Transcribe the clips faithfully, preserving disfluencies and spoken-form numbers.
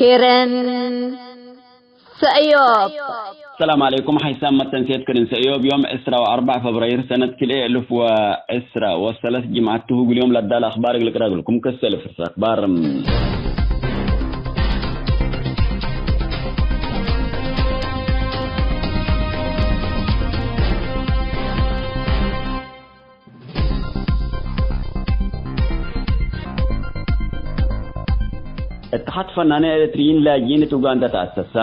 ኤረን ሰእዮብ። ሰላም ዐለይኩም። ሐይሳም መተንሴት ክርን ሰእዮብ ዮም ዕስራ ወአርበዕ ፈብራይር ሰነት ክልኤ እልፍ ወዕስራ ወሰለስ ጅምዐት ቱ። እግል ዮም ለዳለ አኽባር እግል ቅረግልኩም ክሰል ፍርስ አኽባር። እትሓድ ፈናነ ኤረትርዪን ላጅኢን እት ኡጋንዳ ተአሰሰ።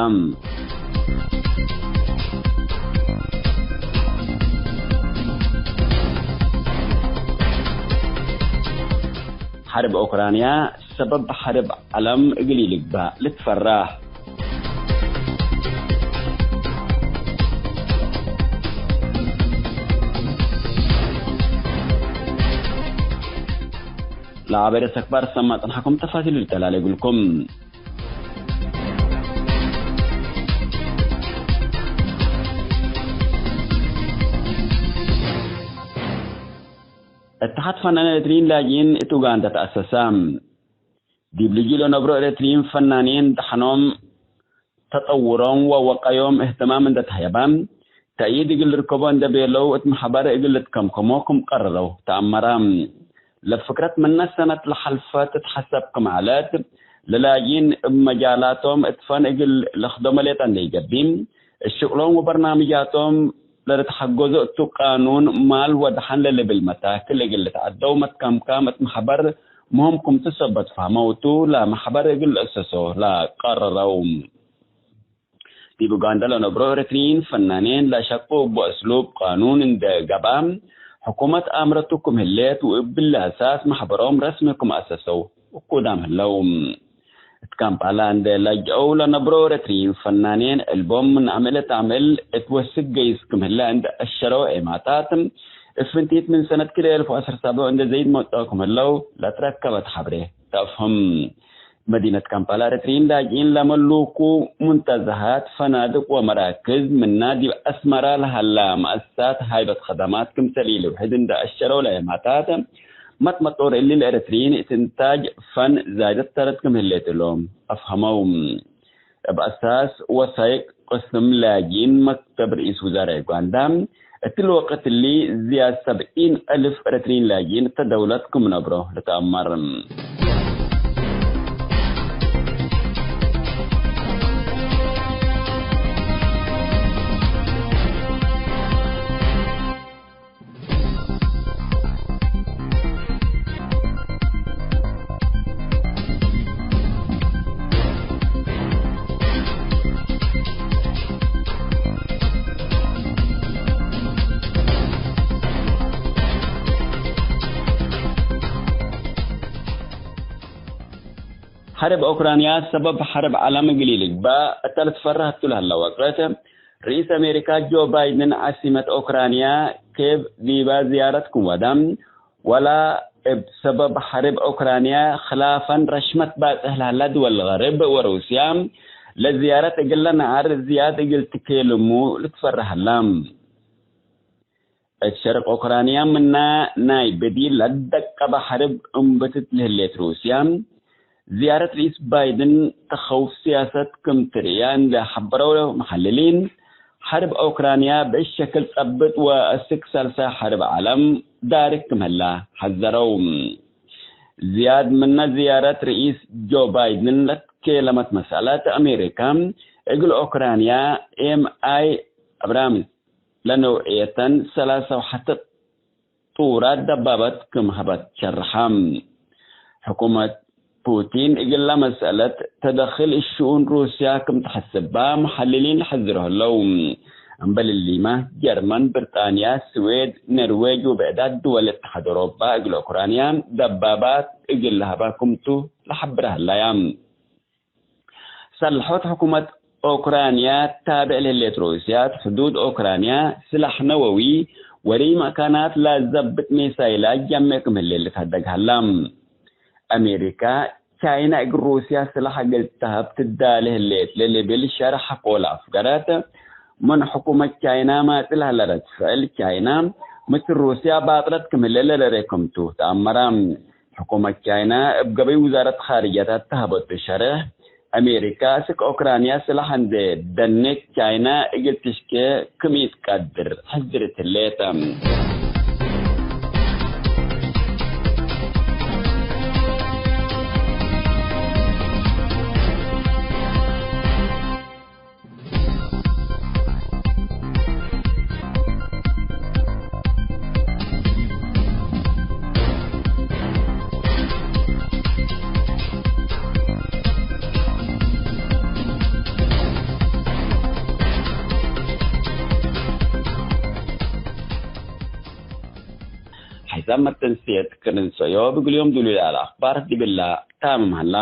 ሐርብ ኡክራንያ ሰበብ ሐርብ ዐለም እግል ኢልግባእ ልትፈራህ። ለአበደ ሰክባር ሰማ ጽንሐኩም ተፋሲል ልተላለ እግልኩም። እትሓድ ፈናነ ኤረትርዪን ላጅኢን እት ኡጋንዳ ተአሰሰ። ዲብ ልጁእ ለነብሮ ኤረትርዪን ፈናኔን ደሐኖም፣ ተጠውሮም ወወቀዮም እህትማም እንደ ተህየበ፣ ተእይድ እግል ልርከቦ እንደ ቤለው እት መሕበር እግል ልትከምከሞ ክም ቀረረው ተአመረ። ለፍክረት ምነ ሰነት ለሐልፈት ትትሐሰብ ክም ዐለት፣ ለላጅኢን እብ መጃላቶም እት ፈን እግል ለክደሞ ሌጠ እንደ ኢገብእ፣ እሽቅሎም ወበርናምጃቶም ለልትሐገዞ እቱ ቃኑን ማል ወደሐን ለልብል መታክል እግል ልትዐደው መትከምካም እት መሕበር ምህም ክምቱ ሰበት ፈህመው ቱ፣ ለመሕበር እግል ልእሰሶ ለቀረረው። ዲብ ኡጋንዳ ለነብሮ ኤረትርዪን ፈናኔን ለሸቁ እቡ እስሉብ ቃኑን እንደ ገብአ፣ ሕኩመት አምረቱ ክም ህሌት ወእብሊ አሳስ መሕበሮም ረስሚ ክም አሰሰው ውቁዳም ህለው። እት ካምፓላ እንዴ ለጅአው ለነብሮ ኤረትርዪን ፈናኔን፣ ዕልቦም ምን አምዕል እት አምዕል እት ወስክ ገይስ ክም ህለ እንዴ አሸረው ዔማታት፣ እብ ፍንቲት ምን ሰነት ክልኤ እልፍ ወዐስር ሰብዕ እንዴ ዘይድ መጽኦ ክም ህለው ለትረከበት ሐብሬ ተአፍህም። መዲነት ካምፓላ ኤረትርዪን ላጅኢን ለመሉኩ ሙንተዘሃት፣ ፈናድቅ ወመራክዝ ምና ዲብ አስመራ ለሀላ መአሰሳት ሃይበት ከደማት ክምሰል ኢልውሕድ እንዴ አሸረው ለዔማታት፣ መጥመጦር እሊ ለኤረትርዪን እት እንታጅ ፈን ዛይደት ተረት ክም ህሌት እሎም አፍሀመው። እብ አሳስ ወሳይቅ ቅስም ላጅኢን መክተብ ርኢስ ውዛራእ ዩጋንዳ፣ እትሊ ወቅት እሊ ዝያድ ሰብዒን አልፍ ኤረትርዪን ላጅኢን እተ ደውለት ክም ነብሮ ልትአመር። ሐርብ ኡክራንያ ሰበብ ሐርብ ዐለም እግል ኢልግባእ እተ ልትፈረህ እቱ ለሀለ ወቅት፣ ርኢስ አሜሪካ ጆ ባይደን ዓሲመት ኡክራንያ ኬቭ ዲበ ዝያረት ክም ወደ፣ ወላ እብ ሰበብ ሐርብ ኡክራንያ ክላፈን ረሽመት ባጽሕ ለሀላ ድወል ገርብ ወሩስያ ለዝያረት እግለ ነዐር ዝያድ እግል ትኬልሙ ልትፈረህ ሀላ። እት ሸርቅ ኡክራንያ ምና ናይ በዲል ለደቀበ ሐርብ እምበትት ለህሌት ሩስያ፣ ዝያረት ርኢስ ባይደን ተኸውፍ ስያሰት ክም ትርእያ እንዴ ሐበረው መሐልሊን፣ ሐርብ ኡክራንያ ብእት ሸክል ጸብጥ ወእስክ ሳልሳይ ሐርብ ዐለም ዳርግ ክም ህላ ሐዘረው። ዝያድ ምነ ዝያረት ርኢስ ጆ ባይደን ለትኬለመት መሰአለት አሜሪካ እግል ኡክራንያ ኤም አይ አብራምስ ለነውዕየተን ሰላሰ ወሐተ ጡራት ደባበት ክም ሀበት ሸርሐ። ሕኩመት ፑቲን እግለ መሰአለት ተደክል እሽኡን ሩስያ ክም ተሐስባ መሐልሊን ለሐዝሮ ህለው። እምበል እሊመ፣ ጀርመን፣ ብርጣንያ፣ ስዌድ፣ ነርዌጅ ወብዕዳት ድወል እተሓድ ኦሮባ እግል ኡክራንያ ደባባት እግል ለሀባ ክምቱ ለሐብረ ህለያ። ሰልሖት ሕኩመት ኡክራንያ ታብዕ ለህሌት ሩስያ፣ እት ሕዱድ ኡክራንያ ስላሕ ነወዊ ወለይ መካናት ለዘብጥ ሜሳይላት ጀሜዕ ክም ህሌት ልትሀደግ ሀላ። አሜሪካ፣ ቻይና እግል ሩስያ ስላሕ እግል ተሀብ ትዳሌ ህሌት ለልብል ሸርሕ ሐቆለ አፍገረት። ምን ሕኩመት ቻይና ማጽእ ለሀለ ረድ ፍዕል ቻይና፣ ምስል ሩስያ ባጥረት ክም ህሌት ለደሬ ክምቱ ተአመረ። ሕኩመት ቻይና እብ ገበይ ውዛረት ኻርጅየት ተሀበቱ ሸርሕ፣ አሜሪካ፣ እስክ ኦክራንያ ስላሕ እንዴ ደኔት፣ ቻይና እግል ትሽኬ ክም ኢትቀድር ሕዝር እትሌተ። ሐይሳም መተንስየት ክርን ሰዮብ እግልዮም ዱሉይ ለዐለ አክባር ዲብላ ታምም ሀላ።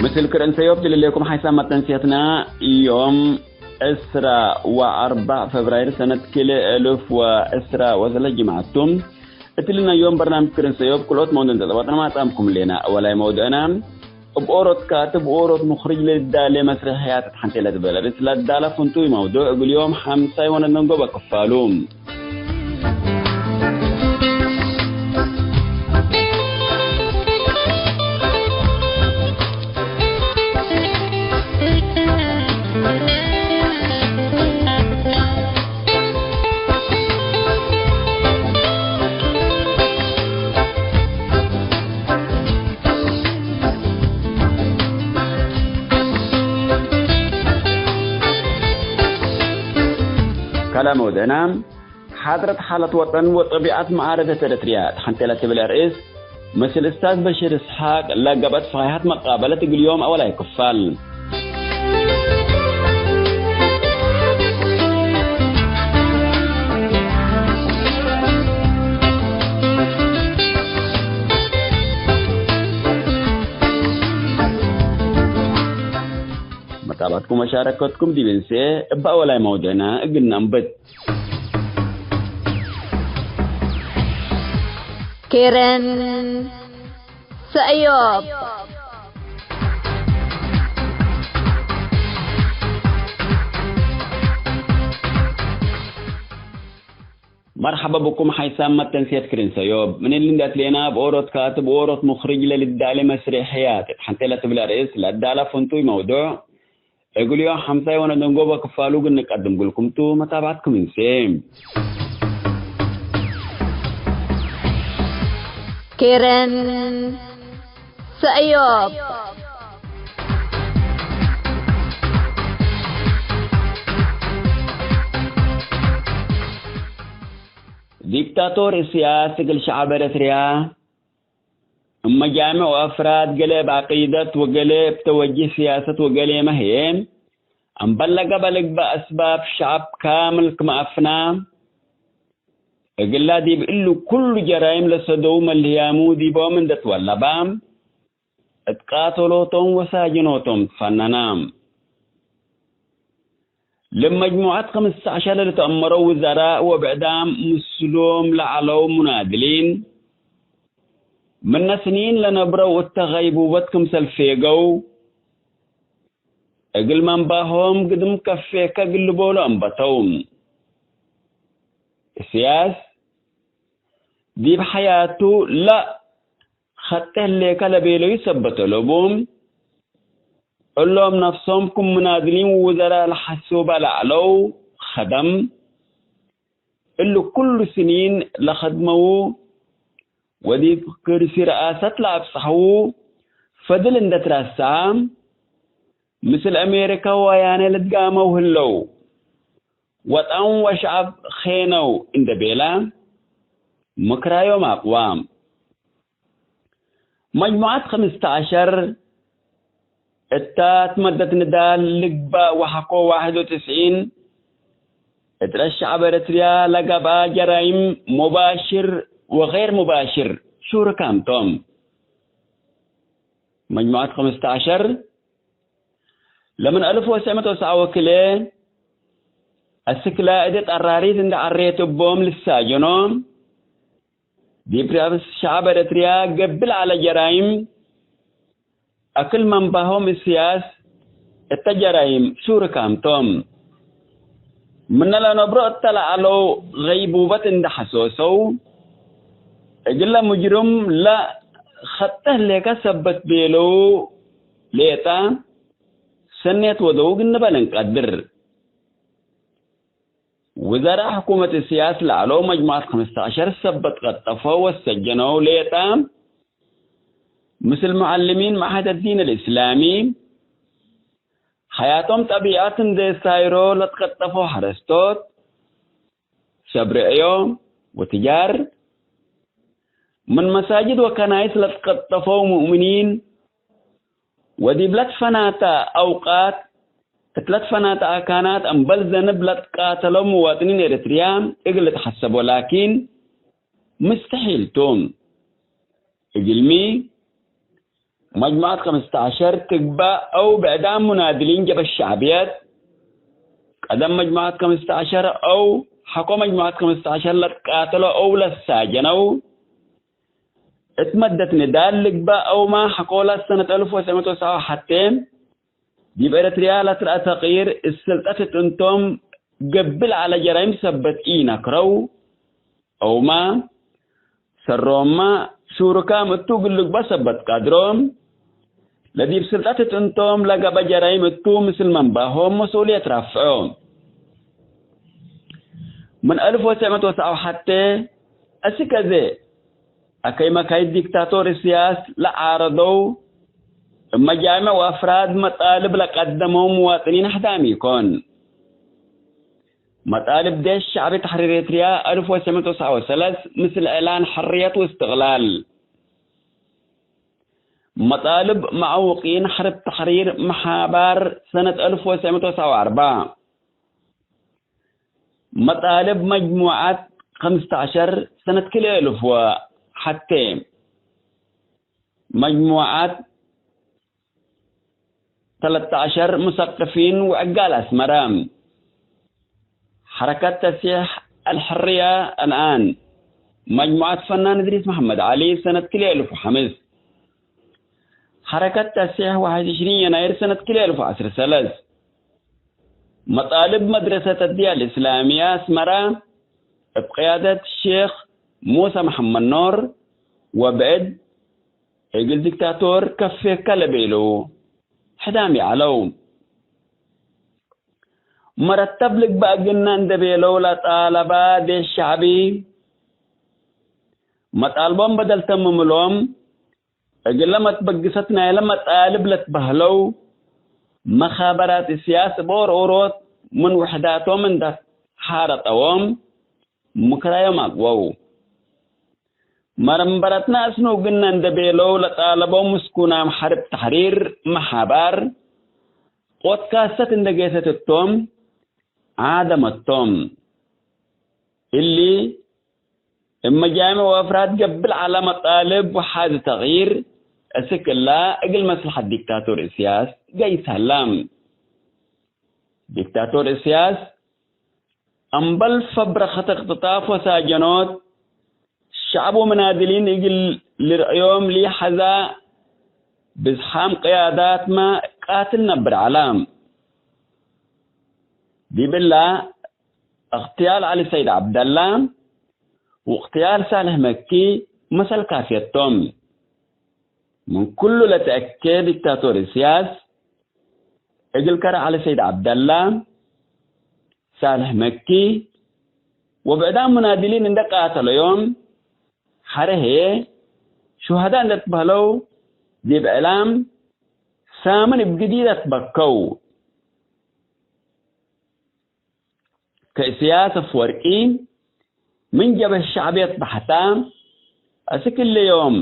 ምስል ክርን ሰዮብ ድልሌኩም ሐይሳም መተንስየትና ዮም ዕስራ ወአርበዕ ፈብራይር ሰነት ክልኤ እልፍ ወዕስራ ወሰለስ ጅምዐት ቱ። እትሊ ናይ ዮም በርናምጅ ክርን ሰዮብ ክልኦት መውዱዕ እንተ ጸባጥና ማጻምኩም ሌና። አወላይ መውዱዕና፣ እብ ኦሮት ካትብ ወኦሮት ሙክርጅ ለልዳሌ መስረሕያት እት ሐንቴ ለትበል ርእስ ለዳለ ፍንቱይ መውዱዕ እግል ዮም ሐምሳይ ወነደንጎበ ክፋሉ። ከላም ወደና፣ ሓድረት ሓለት ወጠን ወጠቢዐት መዓረደት ኤረትርያ እት ሐንቴ ለትብል ርእስ፣ ምስል እስታዝ በሽር እስሓቅ ለገብአት ፈይሐት መቃበለት እግል ዮም አወላይ ክፋል። መጣባትኩም ወሻረከትኩም ዲብ እንሴ እበ አወላይ መውዱዕና እግል ነአንብት። ኬረን ሰእዮብ። መርሐበ ብኩም ሐይሳም መተንስየት ክርን ሰዮብ። ምን እሊ እንዴ አትሌና፣ እብ ኦሮት ካትብ ወኦሮት ሙክርጅ ለልዳሌ መስሬሕያት እት ሐንቴ ለትብል ርእስ ለዳለ ፍንቱይ መውዱዕ፣ እግልዮ ሐምሳይ ወነደንጎበ ክፋሉ እግል ንቀድም እግልኩም ቱ፣ መታብዐትኩም እንሴ። ኬረን ሰእዮብ። ዲክታቶር እስያስ እግል ሸዐብ ኤረትርያ እብ መጃምዕ ወአፍራድ፣ ገሌ እብ ዐቂደት ወገሌ እብ ተወጅህ ስያሰት ወገሌመ ህዬ፣ እምበል ለገብአ ልግበእ አስባብ ሸዐብ ካምል ክም አፍና፣ እግላ ዲብ እሉ ኩሉ ጀራይም ለሰደዉ መልህያሙ ዲቦም እንዴ ትወለባ፣ እት ቃተሎቶም ወሳጅኖቶም ትፈነና። ለመጅሙዐት ክምሰ ዐሸር ለልትአመረው ውዘራእ ወብዕዳም ምስሎም ለዐለው ሙናድሊን፣ ምነ ስኒን ለነብረው እተ ገይቡበት ክምሰል ፌገው፣ እግል መንባሆም ግድም ከፌከ እግል ልቦሎ አንበተው። እስያስ ዲብ ሐያቱ ለ ኸጤ ህሌከ ለቤለዩ ሰበት አለቡ። እሎም ነፍሶም ክም ሙናድሊን ወውዘራእ ለሐስቡበ ለዐለው ኸደም፣ እሊ ኩሉ ስኒን ለኸድመዉ ወዲብ ክርሲ ረአሰት ለአብጸሐዉ ፈድል እንዴ ትረሰዐ፣ ምስል አሜሪከ ወወያኔ ልትጋመው ህለው። ወጠን ወሸዐብ ኼነው እንዴ ቤለ፣ ምክራዮም አቅወ። መጅሙዐት ክምስተ ዐሸር እታ ትመደት ንዳል ልግባእ ወሐቆ ዋሕድ ወትስዒን፣ እት ረአስ ሸዐብ ኤረትርያ ለገብአ ጀራይም ሙባሽር ወገይር ሙባሽር ሹርካም ቶም። መጅሙዐት ክምስተ ዐሸር ለምን አልፍ ወትስዕ ምእት ወትስዓ ወክልኤ አስክለ እዴ ጠራሪት እንደ ዐሬት እቦም ልሳጀኖ፣ ዲብ ራስ ሸዐብ ኤረትርያ ገብእ ለዐለ ጀራይም፣ አክል መንባሆም እስያስ እተ ጀራይም ሹርካም ቶም። ምነ ለነብሮ እተ ለዐለው ገይቡበት እንደ ሐሶሰው፣ እግለ ሙጅርም ለኸጥህ ሌከ ሰበት ቤለው ሌጠ ሰኔት ወደውግ እንበል እንቀድር። ውዘራእ ሕኩመት እስያስ ለዐለው መጅሙዐት ክምሰ ዐሸር ሰበት ቀጠፈው ወሰጀነው ሌጠ፣ ምስል ሙዐልሚን መዐህድ አዲን አልእስላሚ፣ ሐያቶም ጠቢዐት እንዴ ሳይሮ ለትቀጠፈው ሐረስቶት፣ ሰብ ርዕዮ ወትጃር፣ ምን መሳጅድ ወከናይስ ለትቀጠፈው ሙእምኒን፣ ወዲብ ለትፈናተ አውቃት፣ እት ለትፈናተ አካናት እምበል ዘንብ ለትቃተለው ሙዋጥኒን ኤረትርያ እግል ልትሐሰቦ ላኪን፣ ምስተሒል ቱ። እግልሚ፣ መጅሙዐት ክምሰ ዐሸር ትግባእ አው ብዕዳም ሙናድሊን ጀበ ሸዕብየት፣ ቀደም መጅሙዐት ክምሰ ዐሸር አው ሐቆ መጅሙዐት ክምሰ ዐሸር ለትቃተለው አው ለሳጀነው፣ እት መደት ንዳል ልግባእ አውማ ሐቆላ ሰነት አልፍ ወትሰዕ ምእት ወሰብዓ ወሐቴ፣ ዲብ ኤረትርያ ለትረአ ተቅይር እት ስልጠት እት እንቶም ገብእ ለዐለ ጀራይም ሰበት ኢነክረው፣ አውማ ሰሮምመ ሹሩካም እቱ እግል ልግበእ ሰበት ቀድሮም፣ ለዲብ ስልጠት እት እንቶም ለገብአ ጀራይም እቱ ምስል መንባሆም መስኡልየት ረፍዖ። ምን አልፍ ወትሰዕ ምእት ወሰብዓ ወሐቴ እስክ አዜ፣ አከይ መካይድ ዲክታቶር እስያስ ለዓረደው፣ እብ መጃምዕ ወአፍራድ መጣልብ ለቀደመው ሙዋጥኒን አሕዳም ኢኮን። መጣልብ ዴሽ ሸዕቢ ተሕሪር ኤርትርያ አልፍ ወትሰዕ ምእት ወሰብዓ ወሰለስ ምስል እዕላን ሕርየት ወእስትቅላል። መጣልብ መዐውቂን ሐርብ ተሕሪር መሓባር ሰነት አልፍ ወትሰዕ ምእት ወሰብዓ ወአርበዕ። መጣልብ መጅሙዐት ክምስተ ዐሸር ሰነት ክልኤ አልፍ ወሐቴ። መጅሙዐት ተለተ ዐሸር ሙሰቅፊን ወዕጋል አስመረ። ሐረከት ተሲሕ አልሕርየ አልአን። መጅሙዐት ፈናን እድሪስ መሐመድ ዐሊ ሰነት ክልኤ አልፍ ወሐምስ። ሐረከት ተሲሕ ወሐድ ዕሽሪን የናይር ሰነት ክልኤ አልፍ ወዐስር ሰለስ። መጣልብ መድረሰት አዲያ አልእስላምየ አስመረ እብ ቅያደት ሼክ ሙሰ መሐመድ ኖር ወብዕድ እግል ዲክታቶር ከፌከ ለቤለው ሕዳም ይዐለው። መረተብ ልግበእ ግነ እንደ ቤለው ለጣለባ ዴሽ ሸዕቢ፣ መጣልቦም በደል ተምምሎም፣ እግለ መትበግሰት ናይለ መጣልብ ለትበህለው መኻበራት እስያስ እብ ኦርኦሮት ምን ውሕዳቶም እንደ ሓረጠዎም፣ ምክራዮም አቅወው። መረንበረትነ አስኑ ግነ እንደ ቤለው ለጣለቦም ምስኩናም ሐርብ ተሕሪር መሓባር፣ ቆት ካሰት እንደ ጌሰት እቶም ዓደመቶም። እሊ እብ መጃምዕ ወአፍራድ ገብእ ለዐለ መጣልብ ወሓዚ ተቅይር እስክ እላ እግል መስለሐት ዲክታቶር እስያስ ገይስ ሀላ። ዲክታቶር እስያስ እምበል ፈብረኸት እቅትጣፍ ወሳጀኖት፣ ሸዕብ ወመናድሊን እግል ልርእዮም ሊሐዛ ብዝሓም ቅያዳትመ ቃትል ነብር ዐለ። ዲብ እላ፣ እቅትያል ዐሊ ሰይድ ዐብደላ ወእቅትያል ሳልሕ መኪ መሰል ካፍየት ቶም። ምን ኩሉ ለትአኬ ዲክታቶር እስያስ፣ እግል ከረ ዐሊ ሰይድ ዐብደላ፣ ሳልሕ መኪ ወብዕዳም ሙናድሊን እንደ ቃተለዮም፣ ሐረ ህዬ ሹሀዳ እንደ ትበህለው ዲብ ዕላም ሳምን እብ ግዲድ አትበከው። ከእስያስ አፍወርቂ ምን ጀብህት ሸዕብየት በሐታ፣ አስክ እለ ዮም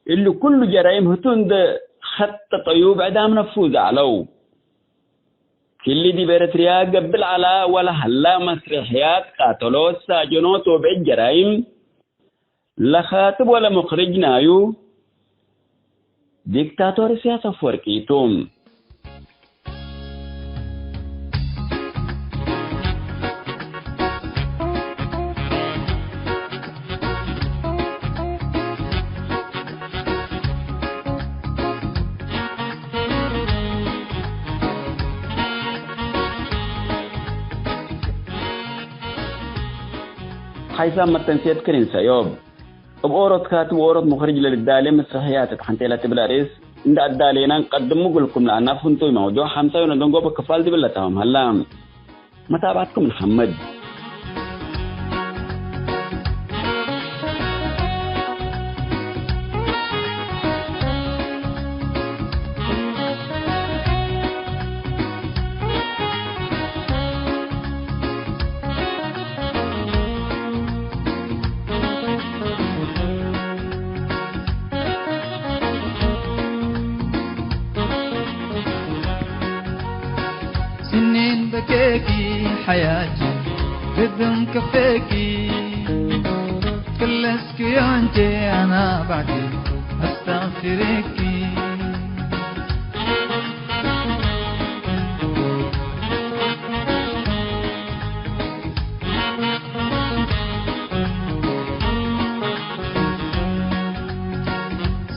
እሊ ኩሉ ጀራይም ህቱ እንደ ኸጠጠዩ ብዕዳም ነፉዝ ዐለው። ክሊ ዲብ ኤረትርያ ገብእ ለዐላ ወለሀላ መስረሕያት ቃተሎት፣ ሳጀኖት ወብዕድ ጀራይም ለካትብ ወለሙክርጅ ናዩ ዲክታቶር እስያስ አፍወርቂ ቱ። ሓይሳም መተንስየት ክርን ሰእዮብ። እብ ኦሮት ካትብ ወኦሮት ሙክርጅ ለልዳሌ መስረሕያት እት ሐንቴ ለትብል አርእስ እንደ አዳሌና እንቀድም እግልኩም ለአናብ ፍንቱይ መውዱዕ ሐምሳዩ ነደንጎበ ክፋል ዲብለ ተማም ሀላ። መታብዐትኩም እንሐምድ። ስኒን በኬኪ ሐያቼ ግድም ከፌኪ፣ ክለስኪ ዮንቼ አና ባዕዲ አስተግፊርኪ።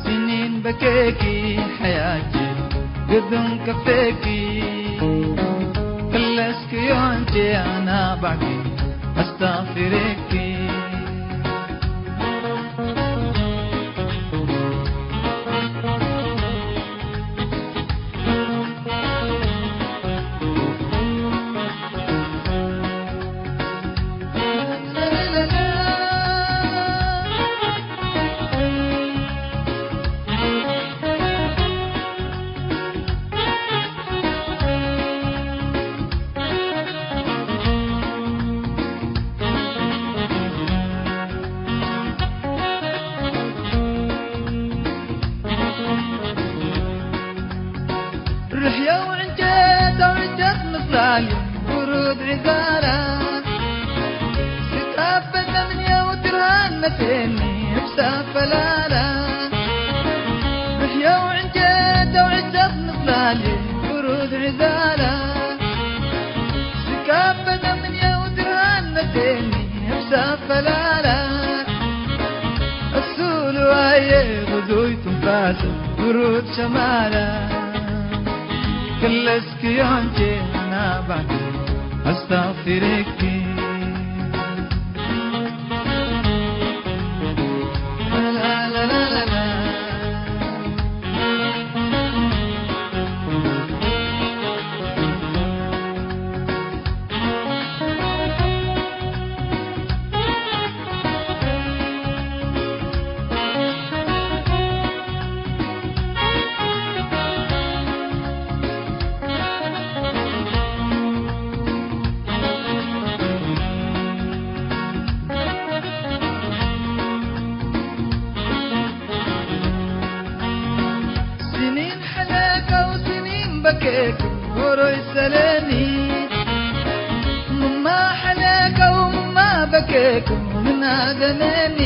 ስኒን በኬኪ ሐያቼ ግድም ከፌኪ፣ ክለስኪ ዮንቼ አና ባዕዲ አስተግፊርኪ። ርሕየው ዕንጨት አው ዕጨት ምስላል ብሩድ ዒዛራ፣ ስቃበ ለምንየው ትርሃን ነሴኒ እብ ሳፈላላ። ርሕየው ዕንጨት አው ዕጨት ምስላል ብሩድ ዒዛራ፣ ስቃበ ለምንየው ትርሃን ነሴኒ እብ ሳፈላላ። እሱ ልዋየ ግዙይ ትንፋስ ብሩድ ሸማላ፣ ክለስኪ ዮንቼ አና ባዕዲ አስተግፊርኪ። ስኒን ሐለቀው ስኒን በኬኩ ዎሮይ ሰለኒ። ምማ ሐለቀው ምማ በኬኩ ምን አደመኒ።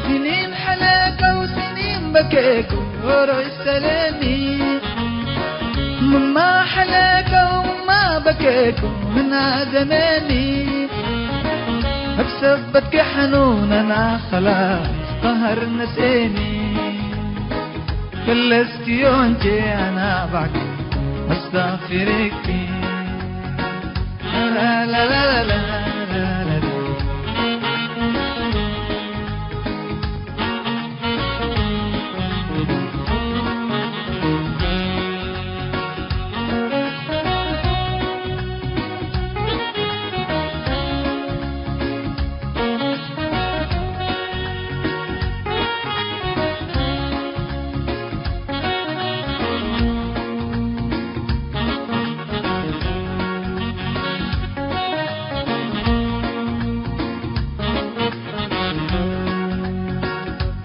ስኒን ሐለቀው ስኒን በኬኩ ዎሮይ ሰለኒ። ምማ ሐለቀው ምማ በኬኩ ምን አደመኒ። እብ ሰበትኪ ሐኑነና ኸላስ ቀሀር ነሴኒ። ክለስኪ ዮንቼ አና ባዕዲ አስተግፊርኪ።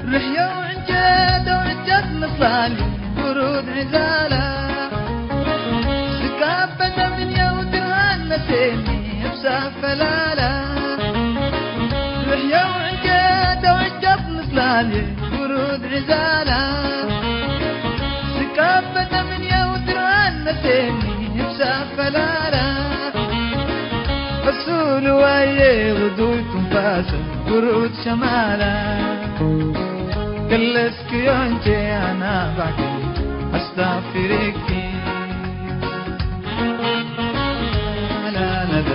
ርሕየው ዕንጨት አው ዕጨት ምስላሊ ብሩድ ዒዛላ፣ ስካበ ለምንየው ትርሃን ነሴኒ እብ ሳፈላላ። ርሕየው ዕንጨት አው ዕጨት ምስላሊ ብሩድ ዒዛላ፣ ስካበ ለምንየው ትርሃን ነሴኒ እብ ሳፈላላ። እሱ ልዋየ ውዱይ ትንፋሰ ብሩድ ሸማላ፣ ክለስኪ ዮንቼ አና ባዕዲ አስተግፊርኪ። ላላላ።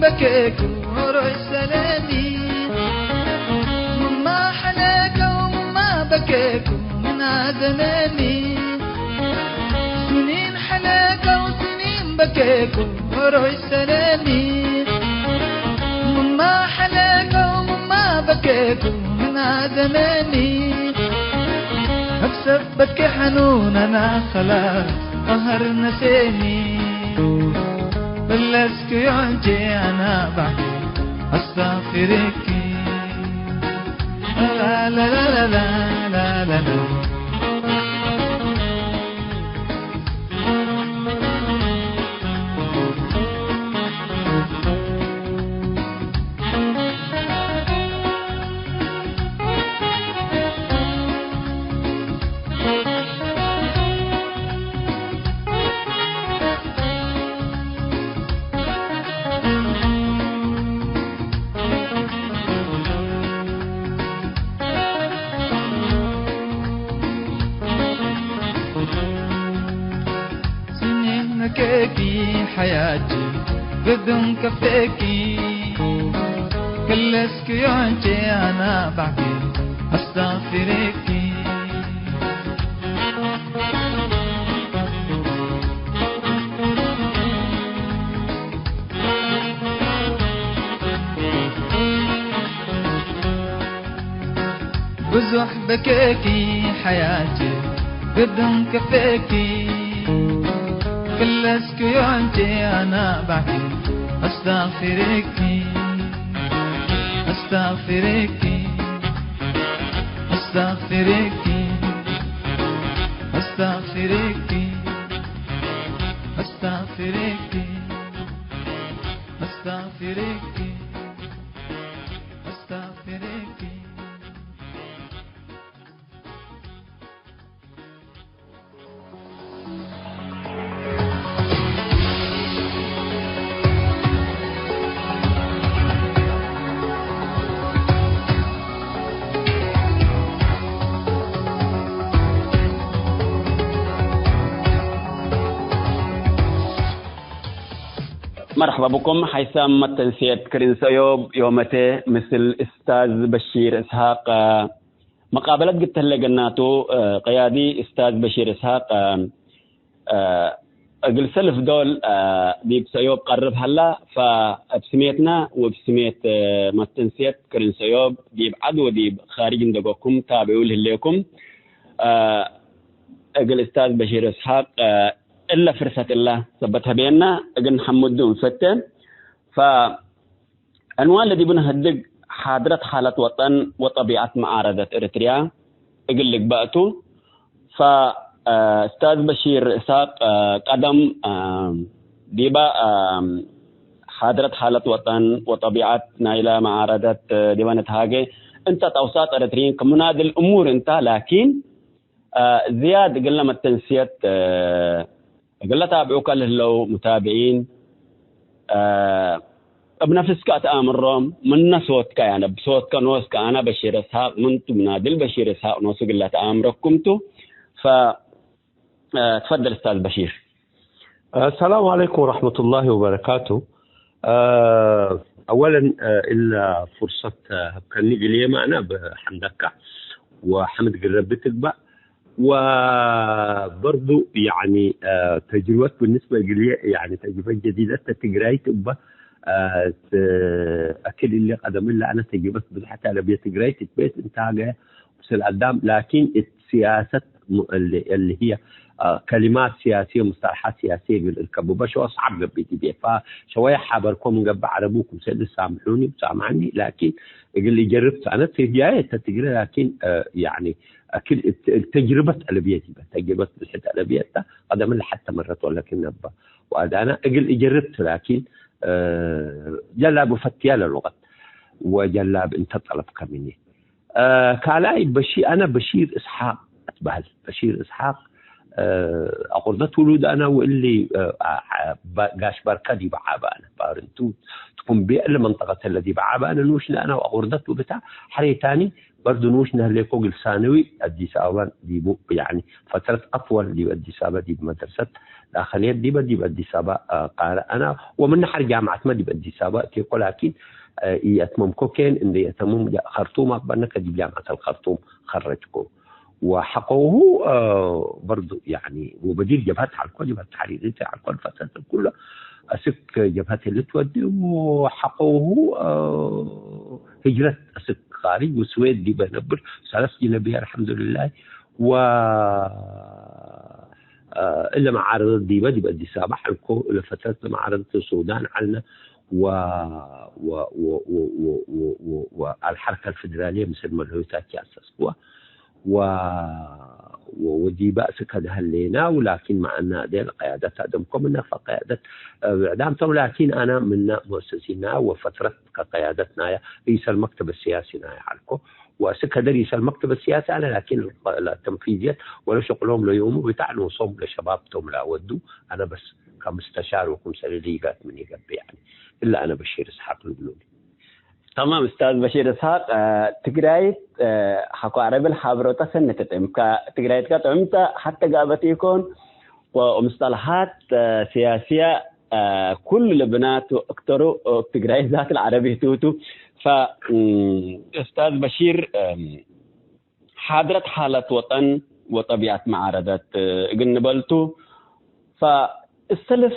በኬኩ ሆሮይ ሰለኒ፣ ምማ ሐለከው ምማ በኬኩ ምን አዘነኒ። ስኒን ሐለከው ስኒን በኬኩ ሆሮይ ሰለኒ፣ ምማ ሐለከው ምማ በኬኩ ምን አዘነኒ። እብ ሰበትኪ ሐኑን አና ኸላስ ቀሀር ነሴኒ። በለስክዮ እንቼ አና ባዕዲ አስታግፊርኪ። ላላላላላላላ። ስኒን ነኬኪ ሐያቲ ብዱን ከፌኪ፣ ከለስክዮ እንቼ አና ባዕዲ አስታግፊርኪ። ብዙሕ በኬኪ ሐያቲ ብዱን ከፌኪ፣ ከለስክዮ እንቼ አና ባዕዲ አስታግፊርኪ፣ አስታግፊርኪ፣ አስታግፊርኪ፣ አስታግፊርኪ፣ አስታግፊርኪ፣ አስታግፊርኪ፣ አስታግፊርኪ። መርሐባ ብኩም። ሐይሳም መተንስየት ክርን ሰእዮብ ዮመቴ ምስል እስታዝ በሺር እስሐቅ መቃበለት ግድ ተህለ ገናቱ። ቀያዲ እስታዝ በሺር እስሐቅ፣ እግል ሰልፍ ዶል ዲብ ሰእዮብ ቀርብ ሀላ፣ ፈእብ ስሜትና ወእብ ስሜት መተንስየት ክርን ሰእዮብ ዲብ ዐድ ወዲብ ካርጅ እንደገኩም ታብዑ ለህሌኩም፣ እግል እስታዝ በሺር እስሐቅ እለ ፍርሰት እለ ሰበት ሀቤና እግል ሐምዱ እንፈቴ። ፈ ዕንዋን ለዲቡ ነሀድግ ሓድረት ሓለት ወጠን ወጠቢዐት መዓረደት ኤረትርያ እግል ልግበእ ቱ። ፈ፣ እ፣ እስታዝ በሺር እስሐቅ፣ እ፣ ቀደም፣ እ፣ ዲበ፣ እ፣ ሓድረት ሓለት ወጠን ወጠቢዐት ናይለ መዓረደት፣ እ፣ ዲበ ንትሃጌ። እንተ አውሳጥ ኤረትርይን ክም ሙናድል እሙር እንተ፣ ላኪን፣ እ፣ ዝያድ እግለ መተንስየት፣ እ፣ እግለ ታብዑከ ለህለው ሙታብዒን፣ እ፣ እብ ነፍስከ አትአምሮም፣ ምነ ሶትከ፣ ያነ፣ እብ ሶትከ ኖስከ፣ አነ በሺር እስሐቅ ምንቱ፣ ምናድል በሺር እስሐቅ ኖሱ እግለ ተአምረኩም ቱ። ፈ፣ እ፣ ትፈደል እስታዝ በሺር። አሰላሙ ዐለይኩም ወረሕመቱላሂ ወበረካቱ። እ፣ አወለን፣ እ፣ እለ ፉርሰት ሀብከኒ እግልዬ ማዕና ብሐምደካ ወሐምድ እግል ረቢ ትግባእ። ወበርዱ፣ ያኒ፣ እ፣ ተጅርበት ብንስበ እግልዬ፣ ያኒ፣ ተጅርበት ጀዲደት ተ ትግራይት እበ፣ እ፣ ት-፣ አክል እሊ ቀደም እለ አነ ተጅርበት ብዝሐት አለብየ ትግራይት እት ቤት እንታገ ምስል አዳም፣ ላኪን እት ሲያሰት ሙ-፣ እሊ፣ እሊ ህየ፣ እ፣ ከሊማት ሲያስየ፣ ሙስጠለሓት ሲያስየ እግል እርከብበ ሸወ ሰዓብ ገብእ ዲቤ። ፈሸወየ ሓበርኮ ምን ገብእ ዐረቡ ክምሰል ሳምሑኒ ወሳምዐኒ፣ ላኪን እግል ኢጀርብት አነ ትህያየ እተ ትግረ፣ ላኪን፣ እ፣ ያኒ፣ አክል እት-፣ ተጅርበት አለብየ ዲበ፣ ተጅርበት ብዝሕት አለብየ እተ ቀደም ለሐተ መረት ወለክን ነበ ወአዳና እግል ኢጀርብት፣ ላኪን፣ እ፣ ጀላብ ፈትያ ለሉቀት ወጀላብ እንተ ጠለብከ ምኒ። እ፣ ካልኣይ በሺ-፣ አነ በሺር እስሓቅ እትበህል። በሺር እስሓቅ፣ እ፣ አቁርደት ውሉድ አነ ወእሊ፣ እ፣ አ-፣ አ-፣ ባ-፣ ጋሽ ባርከ ዲበ ዓበ አነ። ባርንቱ ትኩምቤ እሊ መንጠቀት እለ ዲበ ዓበ አነ ኑሽ ለአነ ወአቁርደት ውብታ ሐሬታኒ በርዱ ንኡሽ ነህሌኮ እግል ሳንዊ አዲስ አበባ ዲቡ፣ ያኒ ፈትረት አጥወል ዲብ አዲስ አበባ ዲብ መድረሰት ዳኸልየት ዲበ ዲብ አዲስ አበባ፣ አ፣ ቃረ አና ወምን ነሐር ጃምዐትመ ዲብ አዲስ አበባ እቴኮ፣ ላኪን፣ አ፣ ኢአትመምኮ ኬን እንዴ አተምም ኸርቱም አቅበልነ ከዲብ ጃምዐት አልኸርቱም ኸረጅኮ። ወሐቆሁ፣ አ፣ በርዱ ያኒ ወበዲር ጀብሀት ዐልኮ፣ ጀብሀት ተሕሪር ዐልኮ፣ ፈትረት ኩለ አስክ ጀብሀት ልትወዴ ወሐቆሁ፣ አ፣ ህጅረት አስክ ኻሪጅ ወስዌድ ዲበ ነብር ሰለስ ጅነ ብየ አልሐምዱሊላህ። ወ፣ አ፣ እለ መዓረደት ዲበ ዲብ አዲስ አበባ ዐልኮ፣ እለ ፈትረት ለመዓረደት ሱዳን ዐልነ ወ፣ ወ፣ ወአልሐርከ አልፌዴራልየ ምስል መልሆይታች አሰስክወ። ወ-፣ ወ-፣ ወዲበ አስክ ሀሌነ፣ ወላኪን መዐና እዴ ለቀያደት አደምኮ ምነ ፈቀያደት፣ እ፣ ብዕዳም ተው፣ ላኪን አነ ምነ ሙአሰሲና ወፈትረት ከቀያደት ናያ፣ ረኢስ አልመክተብ አስያሲ ናያ ዐልኮ፣ ወአስክ ከደ ረኢስ አልመክተብ አስያሲ አነ፣ ላኪን ለተንፊዝየት ወለሸቅሎም ለዮሙ ብታዕ ኖሶም ለሸባብ ቶም ለአወዱ፣ አነ በስ ከምስተሻር ወክምሰል ሊጋት ምን ይገብእ፣ ያኒ፣ እለ አነ በሺር እስሓቅ ልብሉኒ። ተማም፣ ኡስታዝ በሺር እስሓቅ፣ አ፣ ትግራይት፣ አ፣ ሐቆ አረብል ሐብሮተ ሰኒ ትጥዕም። ከትግራይትከ ጥዕምተ ሐተ ጋበት ኢኮን፣ ወሙስጠለሓት፣ አ፣ ሲያስየ፣ አ፣ ኩሉ ልብናት ወአክተሩ እብ ትግራይት ዛት ለዐረቢ ህቱቱ። ፈ፣ እም፣ ኡስታዝ በሺር፣ እም፣ ሓድረት ሓለት ወጠን ወጠቢዐት መዓረደት እግል ንበልቱ። ፈእሰልፍ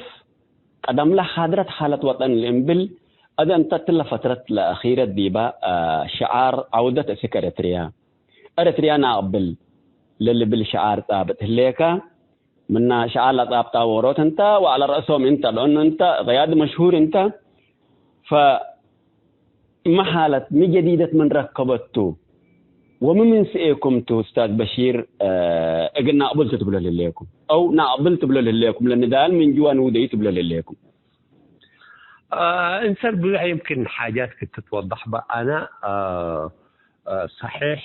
ቀደምለ ሓድረት ሓለት ወጠን ለእምብል፣ አዜ እንተ እትለ ፈትረት ለአኺረት ዲበ፣ አ፣ ሽዓር ዐውደት እስክ ኤረትርያ፣ ኤረትርያ ነአቅብል ለልብል ሽዓር ጻብጥ ህሌከ። ምና ሸዓል ለጻብጣ ዎሮት እንተ፣ ወዐለ ረአሶም እንተ፣ ለእኑ እንተ ቅያድ መሽሁር እንተ። ፈ፣ ሚ ሓለት፣ ሚ ጀዲደት ምን ረከበቱ? ወሚ ምን ስኤኩም ቱ፣ ኡስታዝ በሺር፣ አ፣ እግል ናቅብል ትብሎ ለህሌኩም? አው ናቅብል ትብሎ ለህሌኩም? ለንዳል ምን ጅዋ ንውደዩ ትብሎ ለህሌኩም? አ፣ እንሰር ብዙሕ የምክን ሓጃት ክትትወዳሕ በ። አነ፣ አ፣ አ፣ ሰሒሕ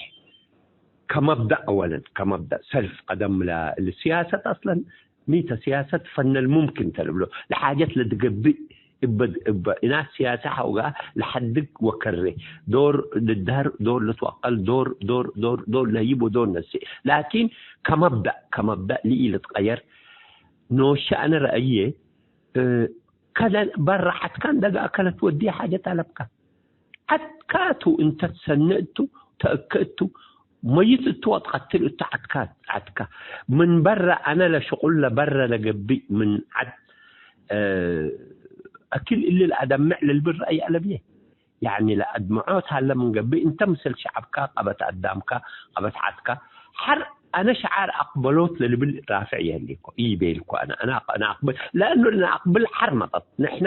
ከመብደእ አወለን፣ ከመብደእ ሰልፍ ቀደም ለ-፣ ለሲያሰት አስለን ሚ ተ ሲያሰት ፈነል ሙምክን ተ ልብሎ፣ ለሓጀት ለትገብእ እበ፣ እበ እናስ ሲያሰ ሐውጋ ለሐድግ ወከሬ፣ ዶር ልድሀር፣ ዶር ልትወቀል፣ ዶር፣ ዶር፣ ዶር፣ ዶር ለህይብ ወዶር ነስእ። ላኪን ከመብደእ፣ ከመብደእ ለኢልትቀየር ኖሸ አነ ረአዬ፣ እ፣ ከለ በረ ዐድካን ደጋ ከለት ወድየ ሓጀት አለብካ። ዐድካ ቱ እንተ ትሰኒ እቱ፣ ተእከ እቱ፣ መይት እቱ ወትቀትል እቱ ዐድካ፣ ዐድካ። ምን በረ አነ ለሽቁል ለበረ ለገብእ ምን ዐድ፣ እ፣ አክል እሊ ለአደምዕ ለልብል ረአይ አለብዬ። ያኒ ለአድምዖት ሀለ ምን ገብእ፣ እንተ ምስል ሸዐብካ፣ ቀበት አዳምካ፣ ቀበት ዐድካ፣ ሐር አነ ሸዓር አቅበሎት ለልብል ራፍዕ የህሌኮ፣ ኢቤልኮ አነ፣ አነ አቅ-፣ አነ አቅብል፣ ለእኑ ለነአቅብል ሐር መጠጥ፣ ንሕነ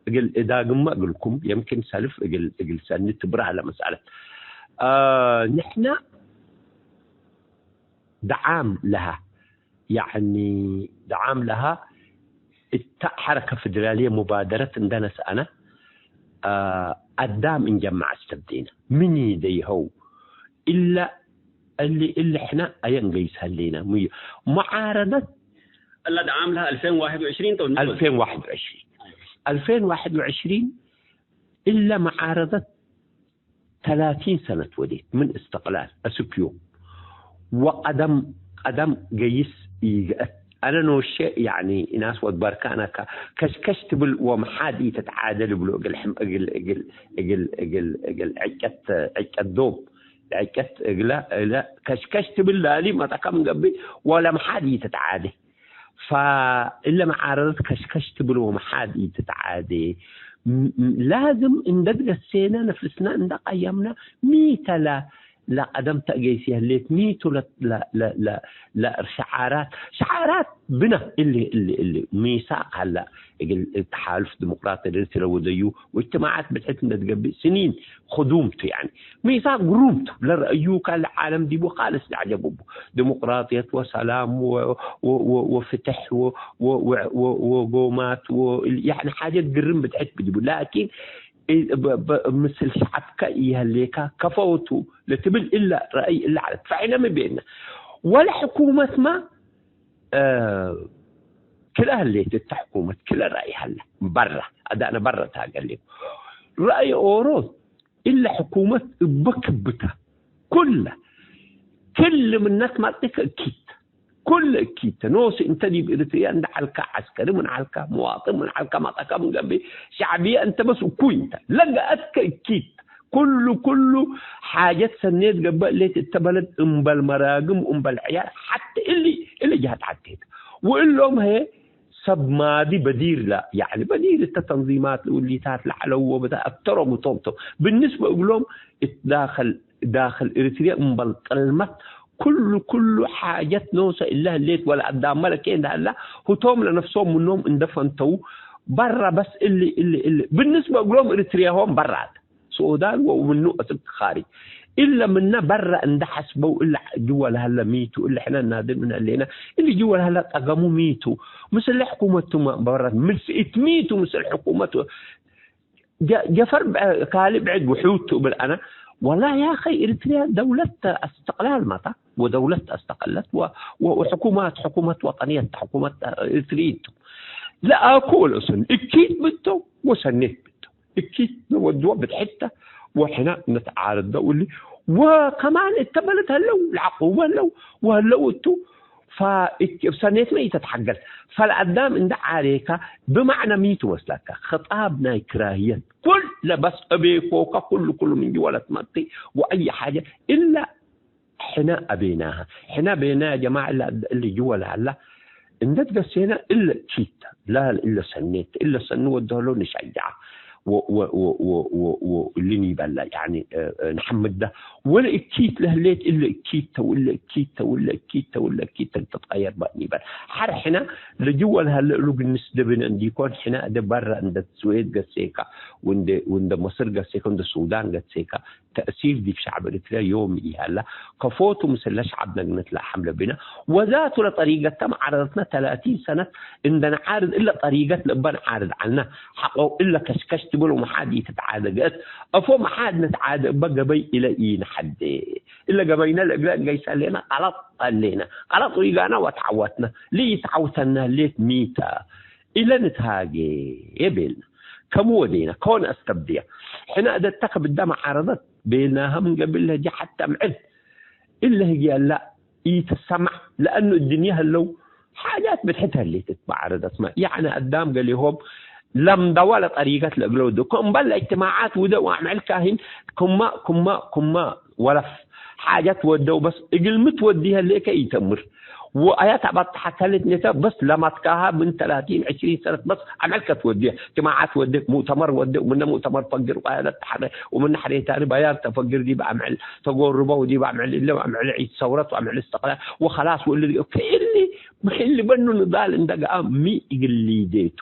እግል እዳግመ እግልኩም፣ የምክን ሰልፍ እግል፣ እግል ሰኒ ትብራህ ለመስአለት። አ፣ ንሕነ ደዓም ለሃ፣ ያዕኒ ደዓም ለሃ እተ ሐረከ ፌዴራልየ ሙባደረት እንደ ነስአነ፣ አ፣ አዳም እንጀማዕ አስተብዴነ። ምኒ ደይሀው እለ እሊ፣ እሊ ሕነ አየ እንገይስ ሀሌነ። ሙዩ መዓረደት እለ ደዓም ለሃ አልፌን ወዋሕድ ወዕሽሪን ተው ንብል። አልፌን ወዋሕድ ወዕሽሪን። አልፌን ወዋሕድ ወዕሽሪን እለ መዓረደት ተላቲን ሰነት ወዴት ምን እስትቅላል አስክ ዮም ወቀደም ቀደም ገይስ ኢገአት። አነ ኖሼ፣ ያኒ፣ እናስ ወድ በርካነ ከ-፣ ከሽከሽ ትብል ወመሓድ ኢትትዓደ ልብሎ እግል ሕም-፣ እግል፣ እግል፣ እግል፣ እግል፣ እግል ዕጨት፣ ዕጨት ዶብ፣ ዕጨት እግለ፣ እለ ከሽከሽ ትብል ላሊ መጠከም ገብእ ወለመሓድ ኢትትዓደ። ፈእለ መዓረረት ከሽከሽ ትብል ወመሓድ ኢትትዓዴ። ም-፣ ም-፣ ላዝም እንደ ትገሴነ ነፍስና እንደ ቀየምነ፣ ሚተ ለ-፣ ለቀደም ተእገይስ የህሌት፣ ሚቱ ለ-፣ ለ-፣ ለ-፣ ለ-፣ ለሸዓራት፣ ሸዓራት ብነ እሊ፣ እሊ፣ እሊ ሚሳቅ ሀላ እግል ተሓሉፍ ዲሞቅራት ኤረትርያ ወደዩ ወእጅትማዓት ብድሕት እንደ ትገብእ ስኒን ክዱም ቱ፣ ያኒ፣ ሚሳቅ ግሩም ቱ፣ ለረአዩ ካልእ ዓለም ዲቡ ካልስ ለዐጀብ እቡ። ዲሞቅራጥየት ወሰላም ወ-፣ ወ-፣ ወ-፣ ወፍትሕ ወ-፣ ወ-፣ ወ-፣ ወ-፣ ወጎማት ወ-፣ ያኒ ሓጀት ግርም ብድሕት ብዲቡ። ላኪን እ-፣ በ-፣ በ-፣ ምስል ሸዐብከ ኢሀሌካ ከፈውቱ ለትብል እለ ረአይ እለ ዐለት። ፈሕነ ሚ ቤነ? ወለ ሕኩመትማ እ፣ ክልኤ ህሌት እተ ሕኩመት ክልኤ ረአይ ሀለ። በረ፣ አዳነ በረ ታገሌ። ረአይ ኦሮ፣ እለ ሕኩመት እበ ክብታ፣ ኩለ፣ ክል ምነት ማጽእከ እኪት፣ ኩለ እኪት ተ። ኖስ እንተ ዲብ ኤሪትርያ እንደ ዐልካ፣ ዐስከሪ ምን ዐልካ፣ መዋጥን ምን ዐልካ፣ መጠከ ምን ገብእ፣ ሸዕብየ እንተ በስ እኩይ እንተ። ለገአትከ እኪት። ኩሉ፣ ኩሉ ሓጀት ሰኔት ገብእ ሌት እተ በለድ እምበል መራግም ወእምበል ዕያል፣ ሐተ እሊ፣ እሊ ጀሀት ዐቴት። ወእሎም ህዬ ሰብ ማዲ በዲር ለ-፣ ያዕኒ በዲር እተ ተንዚማት ለእሊታት ለዐለው ወበታ አክተሮም እቶም ቶም። ብንስበ እግሎም እት ዳክል፣ ዳክል ኤሪትርያ እምበል ጥልመት ኩሉ፣ ኩሉ ሓጀት ኖሰ እለ ህሌት ወለ አዳመ ለኬን ለሀላ ህቶም ለነፍሶም ምኖም እንደ ፈንተው በረ በስ እሊ፣ እሊ፣ እሊ። ብንስበ እግሎም ኤሪትርያ ሆም በራት። ሱዳን ወምኑ አስክ ካርጅ። እለ ምነ በረ እንደ ሐስበው እለ ጅወ ለሀለ ሚቱ፣ እለ ሕነ ናድል ምን ህሌነ፣ እሊ ጅወ ለሀለ ጠገሙ ሚቱ። ምስል ሕኩመቱ በረት፣ ምስል እት ሚቱ፣ ምስል ሕኩመቱ። ጀ-፣ ጀፈር ብዕ-፣ ካልእ ብዕድ ውሑድ ቱ እብል አነ። ወላሂ ያኸይ ኤሪትርያ ደውለት አስትቅላል መታ፣ ወደውለት አስተቀለት፣ ወ-፣ ወ-፣ ወሕኩማት፣ ሕኩመት ወጠንየት፣ ሕኩመት ኤሪትርይት ቱ። ለአኩ ወለሰን እኪት ብቶ ወሰኔት ብቶ። እኪት ለወድወ ብትሕተ ወሕነ ንትዓረደው እሊ። ወከማን እተ በለድ ሀለው ለዐቁቡ ሀለው ወሀለው እቱ። ፈእብ ሰኔትመ ኢተትሐገል። ፈልአዳም እንደ ዓሌከ ብማዕነ ሚ ቱ መስለከ? ክጣብ ናይ ክራህየት። ኩለ በስ እቤኮከ ኩሉ ኩሉ ምን ጅወ ለትመጽእ ወአይ ሓጀ እለ ሕነ አቤናሀ። ሕነ ቤና ያ ጀማዐ እለ፣ እሊ ጅወ ለሀላ እንደ ትገሴነ እለ ኪት፣ ላ እለ ሰኔት፣ እለ ሰኒ ወደህሎ ንሸጅዐ ወ-፣ ወ-፣ እሊ ኒበላ፣ ያኒ፣ እ፣ እ፣ ንሐምዳ። ወለ እኪት ለህሌት እለ እኪት ተው፣ እለ እኪት ተው፣ እለ እኪት ተው፣ እለ እኪት ተው፣ ተትቀየር በ-፣ ኒበል። ሐር ሕነ ለጅወ ለሀለ እሉ ግንስ ደብነ እንዲኮን፣ ሕነ እደ በረ እንደ ስዌድ ገሴከ፣ ወእንደ፣ ወእንደ መስር ገሴከ፣ ወእንደ ሱዳን ገሴከ፣ ተእሲር ዲብ ሸዕብ ኤሪትርያ ዮም ኢሀላ። ከፎቱ ምስለ ሸዕብ ነግነት ለሐምለ ብነ። ወዛቱ ለጠሪቀት ተም ዓረደትነ ተላቲን ሰነት እንደ ነዓርድ እለ ጠሪቀት ለእበ ነዓርድ ዐልነ። ሐቆ እለ ከሽከሽ ትብል ወመሓድ ኢትትዓደ ገእት። አፎ መሓድ ንትዓደ እበ ገበይ እለ ኢነሐዴ። እለ ገበይነ ለእግለ እንገይሰ ህሌነ ቀለጥ ህሌነ። ቀለጥ ዊጋነ ወተዐወትነ። ለኢተዐውተነ ህሌት ሚ ተ? እለ ንትሃጌ ቤልነ። ከሙ ወዴነ፣ ከወነ አስተብድየ። ሕነ እደተ ከብዳ መዓረደት ቤልናሀ ምን ገብእ ለህጀ ሐቴ አምዕል እለ ህግየ እለ ኢትሰማዕ፣ ለአኑ እድንየ ህለው ሓጃት ብድሕት ህሌት እት መዓረደትመ። ያዕኒ አዳም ገሌሆም ለምደወ ለጠሪቀት ለእግለ ወደው። እምበል ለእጅትማዓት ውደ ወአምዕል ካህን ክመ፣ ክመ፣ ክመ ወለፍ ሓጃት ወደው በስ እግል ሚ ትወድየ ህሌከ ኢተምር። ወአያት አባጥ ተሐከለት ኔተ በስ ለማትካሃ ምን ተላቲን ዕሽሪን ሰነት በስ አምዕል ከትወዴ፣ እጅትማዓት ወዴ፣ ሙእተመር ወዴ፣ ወምነ ሙእተመር ፈግር ወአያት ተሐረ፣ ወምነ ሐሬታኒ ባያር ተፈግር ዲብ አምዕል ተጎርበው ዲብ አምዕል እለ አምዕል ዒድ ሰውረት ወአምዕል እስትቅላል ወኸላስ ወእሊ ከእሊ ብሕሊ በኑ ንዳል እንደ ገአ ሚ እግል ሊዴቱ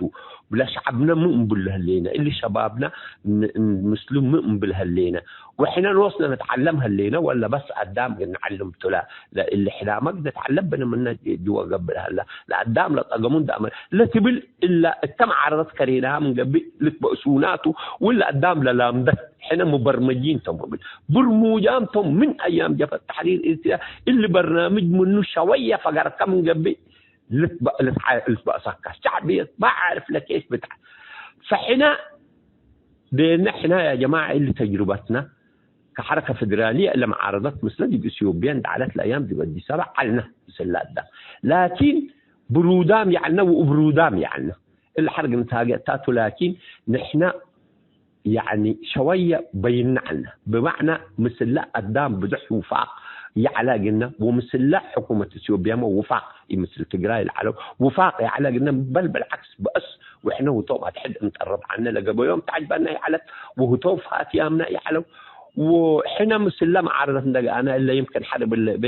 ለሸዐብነ ሚ እምብሉ ህሌነ፣ እሊ ሸባብነ ን-፣ ን-፣ ምስሉ ሚ እምብል ህሌነ ወሕነ ኖስነ ንትዐለም ህሌነ ወለ በስ አዳም እግል ነዐልም ቱ ለ-፣ ለእሊ ሕላመ እግል ንትዐለም ብነ ምነ ጅወ ገብእ ለሀላ ለአዳም ለጠገሙ እንደ አመር ለትብል እላ እተ መዓረደት ከሬናሃ ምን ገብእ ልትበእሱና ቱ ወለ አዳም ለላምደት ሕነ ሙበርመጂን ቶም እብል ብርሙጃም ቶም ምን አያም ጀብሀት ተሕሪር ኤርትርያ እሊ በርናምጅ ምኑ ሸወየ ፈገርከ ምን ገብእ ልትበ-፣ ልትዓ-፣ ልትበእሰካ። ሸዕብየት ማ ዓርፍ ለኬፍ ብትዓ። ፈሕነ ቤነ ሕነ ያ ጀማዐ እሊ ተጅሩበትነ ከሐረከ ፈደራልየ እለ መዓረደት ምስለ ዲብ ኢትዮጵያ እንደ ዐለት ለአያም ዲብ አዲስ አበባ ዐልነ ምስል ለአዳም። ላኪን ብሩዳም ይዐልነ ወእብሩዳም ይዐልነ። እሊ ሐርግ ንትሃጌ እታቱ ላኪን ንሕነ ያዕኒ ሸወየ በይነ ዐልነ። ብመዕነ ምስለ አዳም ብዙሕ ውፋቅ ይዐለ እግልነ ወምስለ ሕኩመት ኢትዮጵያመ ውፋቅ፣ ምስል ትግራይ ለዐለው ውፋቅ ይዐለ እግልነ። በል ብልዓክስ በእስ ወሕነ ውቶም አትሕድ እንጠርብ ዐልነ። ለገበዮም ተዐጅበነ ይዐለት ወህቶም ፋትያምነ ይዐለው። ወሕነ ምስለ መዓረደት እንደ ገአነ እለ ይምክን ሐርብ እለ እበ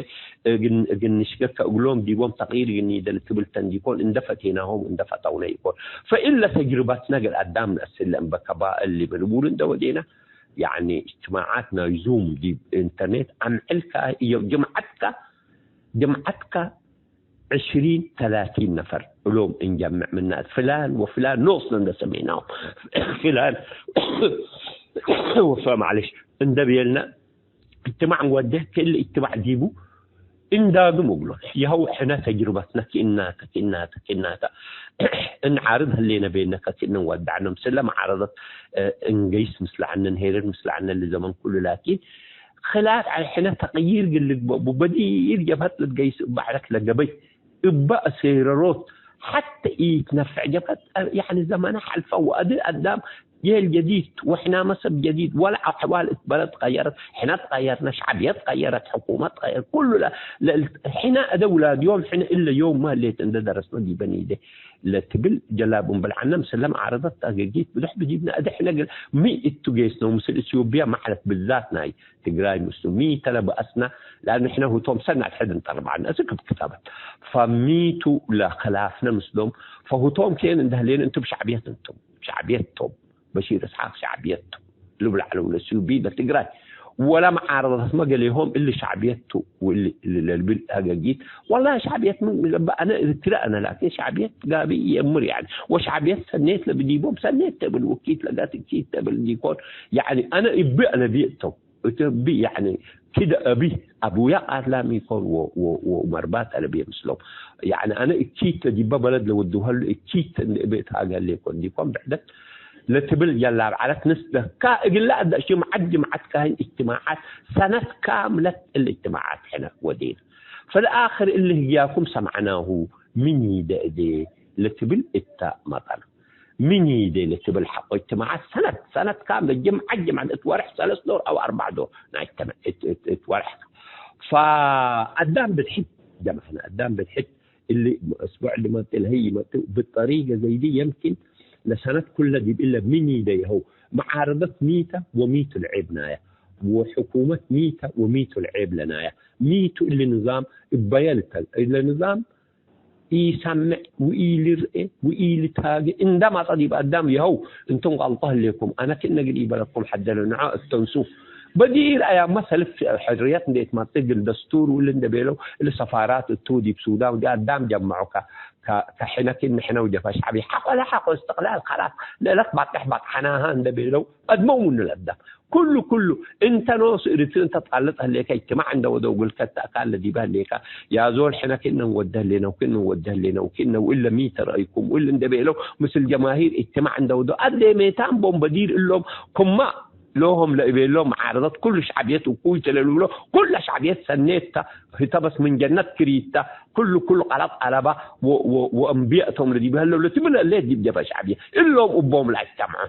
እግል፣ እግል ንሽገከ እግሎም ዲቦም ተቅይር እግል ኒደ ልትብል ተ እንዲኮን እንደ ፈቴናሆም እንደ ፈተውነ ኢኮን። ፈእለ ተጅርበትነ እግል አዳም ነአስል ለእንበ ከባእል ሊበ ንቡር እንደ ወዴነ፣ ያዕኒ እጅትማዓት ናይ ዙም ዲብ ኢንተርኔት አምዕልካ እዮ ጅምዐትካ፣ ጅምዐትካ ዕሽሪን ተላቲን ነፈር እሎም እንጀምዕ ምናት ፍላን ወፍላን ኖስነ እንደ ሰሜናሆም ፍላን ወፍላን ማዕለሽ እንደ ቤልነ እጅትማዕ እንወዴ ክል እጅትማዕ ዲቡ እንዳግም እግሎ። የሀው ሕነ ተጅርበትነ ክእናተ፣ ክእናተ፣ ክእናተ እንዓርድ ህሌነ ቤነ ከክእነ እንወዳዕነ። ምስለ መዓረደት፣ እ፣ እንገይስ ምስለ ዐነ፣ እንሄርር ምስለ ዐነ እሊ ዘመን ኩሉ። ላኪን ክላፍ ዐለ ሕነ ተቅይር እግል ልግበእ ቡ። በዲር ጀብሀት ልትገይስ እበ ዐለት ለገበይ እበ አሴረሮት ሐተ ኢትነፈዕ ጀብሀት፣ ያኒ ዘመነ ሐልፈ ወአዲ አዳም ጄል ጀዲድ ወሕናመ ሰብ ጀዲድ ወለ አሕዋል እት በለድ ቀየረት፣ ሕነ ትቀየርነ፣ ሸዕብየት ቀየረት፣ ሕኩመት ቀየረት፣ ኩሉ ለ-፣ ለ-፣ ሕነ አደ ውላድ ዮም ሕነ እለ ዮም ማ ህሌት እንደ ደረስነ ዲበ ኒዴ ለትብል ጀላብ እምበል ዐነ ምስለ መዓረደት አገጊት ብዞሕ ብዲብነ አደ ሕነ እግል ሚ እቱ ጌስነው ምስል ኢትዮጵያ መዕለት ብዛት ናይ ትግራይ ምስሉ ሚ ተለበአስና ለአኑ ሕነ ህቶም ሰና አድሕድ እንጠርብ ዐልነ። እስክ እብ ክታበት ፈሚቱ ለክላፍነ ምስሎም ፈህቶም ኬን እንደ ህሌነ እንቱም ሸዕብየት እንቱም ሸዕብየት ቶም በሺር እስሓቅ ሸዕብየት ቱ ልብል ዐለው ለስዩቢ ለትግራይ ወለ መዓረደትመ ገሌሆም እሊ ሸዕብየት ቱ ወእሊ እሊ ለልብል አገጊት ወላሂ ሸዕብየት ምን ለበ አነ ኤርትሪ አነ ላኪን ሸዕብየት ጋቢ ይእምር ያኒ ወሸዕብየት ሰኔት ለብዲቦም ሰኔት ተብል ወኪት ለጋት እኪት ተብል ዲኮን ያኒ አነ እቢ አነ ቢእተው እት እቢ ያኒ ክደ አቢ አቡያ ቃትላም ኢኮን ወ-፣ ወ-፣ ወመርባት አለብየ ምስሎም ያኒ አነ እኪት ለዲበ በለድ ለወድው ሀሉ እኪት እንደ እቤ ተአገ ሌኮን ዲኮን ብዕደት ለትብል ጀላብ ዐለት ንስደካ እግለ አዳእ ጅምዐት ጅምዐት ካህን እጅትማዓት ሰነት ካምለት እሊ እጅትማዓት ሕነ ወዴነ። ፈለአክር እሊ ህግያኩም ሰምዐናሁ ምን ይደእዴ ለትብል እተ መጠነ። ምን ይዴ ለትብል ሐቆ እጅትማዓት ሰነት ሰነት ካምለት ጅምዐት ጅምዐት እት ወርሕ ሰለስ ዶር አው አርበዕ ዶር ናይ እት፣ እት፣ እት ወርሕ። ፈአዳም ብድሕት ጀምዐነ አዳም ብድሕት እሊ እስቡዕ እሊ መጽእ ለህይ መጽእ ብጠሪቀ ዘይዲ የምኪን ለሰነት ኩለ ዲብ እለ ምን ይደይሀው መዓረደት ሚተ ወሚቱ ለዔብ ናያ ወሕኩመት ሚተ ወሚቱ ለዔብ ለናያ ሚቱ እሊ ንዛም እበየ ልተል እለ ንዛም ኢሰምዕ ወኢልርኤ ወኢልታጌ እንዳ ማጸ ዲብ አዳም የሀው እንቱም ጋልጦ ህሌኩም አነ ክእነ እግል ኢበለኩም ሐደለ ንዖ እተንሱ በዲር አያመ ሰልፍ ሕርየት እንዴ ኢትመጽእ እግል ደስቱር ወእሊ እንዴ ቤለው እሊ ሰፋራት እቱ ዲብ ሱዳን ወዲብ አዳም ጀመዖ ከ-፣ ከ-፣ ከሕነ ክእነ ሕነ ወጀፋ ሸዕቢ ሐቆ ለሐቆ እስትቅላል ከላስ ለእለት ባጥሕ ባጥሐናሃ እንዴ ቤለው አድመው ምኑ ለአዳም። ኩሉ ኩሉ እንተ ኖሱ እርትር እንተ ጣልጥ ህሌከ እጅትማዕ እንደ ወደው እግል ከተአካል ለዲበ ህሌከ፣ ያ ዞል ሕነ ክእነ እንወደ ህሌነ ወክእነ እንወደ ህሌነ ወክእነ ወእለ ሚ ተረአይኩም ወእለ እንደ ቤለው ምስል ጀማሂር እጅትማዕ እንደ ወደው አዴ ሜታን ቦም በዲር እሎም ኩማ ሎሆም ለእቤሎም መዓረደት ኩሉ ሸዕብየት እኩይ ተ ለልብሎ ኩለ ሸዕብየት ሰኔት ተ ህተ በስ ምን ጀነት ክሪት ተ ኩሉ ኩሉ ቀለጥ አለባ ወ-፣ ወ-፣ ወአንብያእ ቶም ለዲበ ህለው ለትብል ህሌት ዲብ ጀብሀ ሸዕብየ እሎም እቦም ለአጅተምዐ።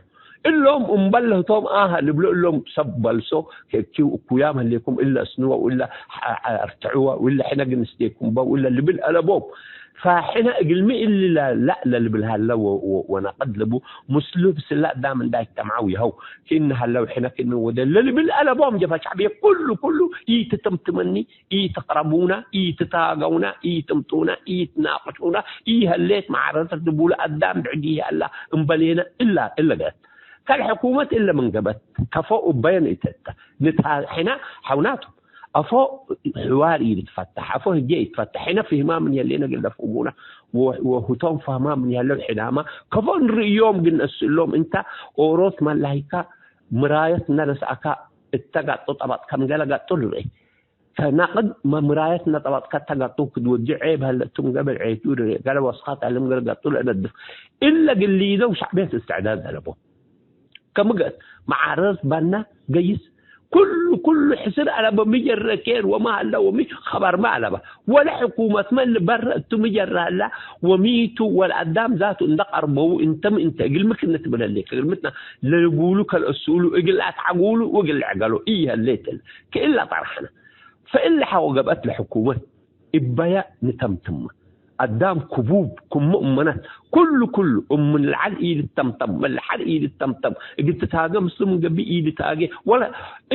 እሎም እምበል ለህቶም አሀ ልብሎ እሎም ሰብ በልሶ፣ ከእኪው እኩያም ህሌኩም እለ እስንወ ወእለ ሐ-፣ ሐ-፣ አርትዕወ ወእለ ሕነ ግን ንስዴኩም በ ወእለ ልብል አለቦም። ፈሕነ እግልሚ እሊ ለ-፣ ለ-፣ ለልብል ሀለ ወ-፣ ወ-፣ ወነቅድ ልቡ ምስሉ ብስለ አዳም እንዳ እጅተምዐው ይሀው ክእነ ሀለው ሕነ ክእነ ወደ ለልብል አለቦም ጀፋ ሸዕብየ ኩሉ ኩሉ ኢትትምትመኒ ኢትቅረቡነ፣ ኢትታገውነ፣ ኢትምጡነ፣ ኢትናቅሹነ፣ ኢሀሌት መዓረደት ልቡለ አዳም ብዕድ ይሀላ እምበሌነ እላ እለ ገአት። ከልሕኩመት እለ ምን ገብአት ከፎ እበየን ኢተተ ንታ-፣ ሕነ ሐውናቱ አፎ ሕዋር ኢልትፈተሕ፣ አፎ ህዬ ኢትፈተሕ፣ ሕነ ፍህማ ምን የሌነ እግል ለፍህሙነ ወ-፣ ወህቶም ፈህማ ምን የለው ሕዳማ ከፎ እንርእዮም ግን ነስእሎም እንተ ኦሮት መላሂካ ምራየት እነ ነስአካ እተ ጋጡ ጠበጥ ከም ገለ ጋጡ ልርኤ። ተናቅድ መምራየት እነ ጠበጥከ ተገጡ ክትወዱ ዔብ ሀለ እቱም ገበል ዔቱ ርሬ ገለ ወስካት አለም ገለ ገጡ ለእነድፍ። እለ ግሊደው ሸዕብየት እስትዕዳድ አለቦ። ከምገት መዓረርት በና ገይስ ኩሉ ኩሉ ሕስር አለበ። ሚ ጀረ ኬን ወማ ሀለ ወሚ ኸበርመ አለበ። ወለ ሕኩመትመ እሊ በረ እቱ ሚ ጀረ ሀላ ወሚቱ ወለአዳም ዛቱ እንደ ቀርበው እንተ ሚ እንተ እግል ምክነት ብለሌ ከግልምትና ለልቡሉ ከልአስኡሉ እግል አትዓጉሉ ወእግል ልዕገሎ ኢሀሌትል ክእለ ጠርሐነ። ፈእለ ሐቆ ገብአት ለሕኩመት እበየ ንተምትመ። አዳም ክቡብ ክሙ እመነት። ኩሉ ኩሉ እምን ለዐል ኢልተምተም፣ ምን ለሐር ኢልተምተም፣ እግል ትታገ ምስሉ ምን ገብእ ኢልታጌ፣ ወለ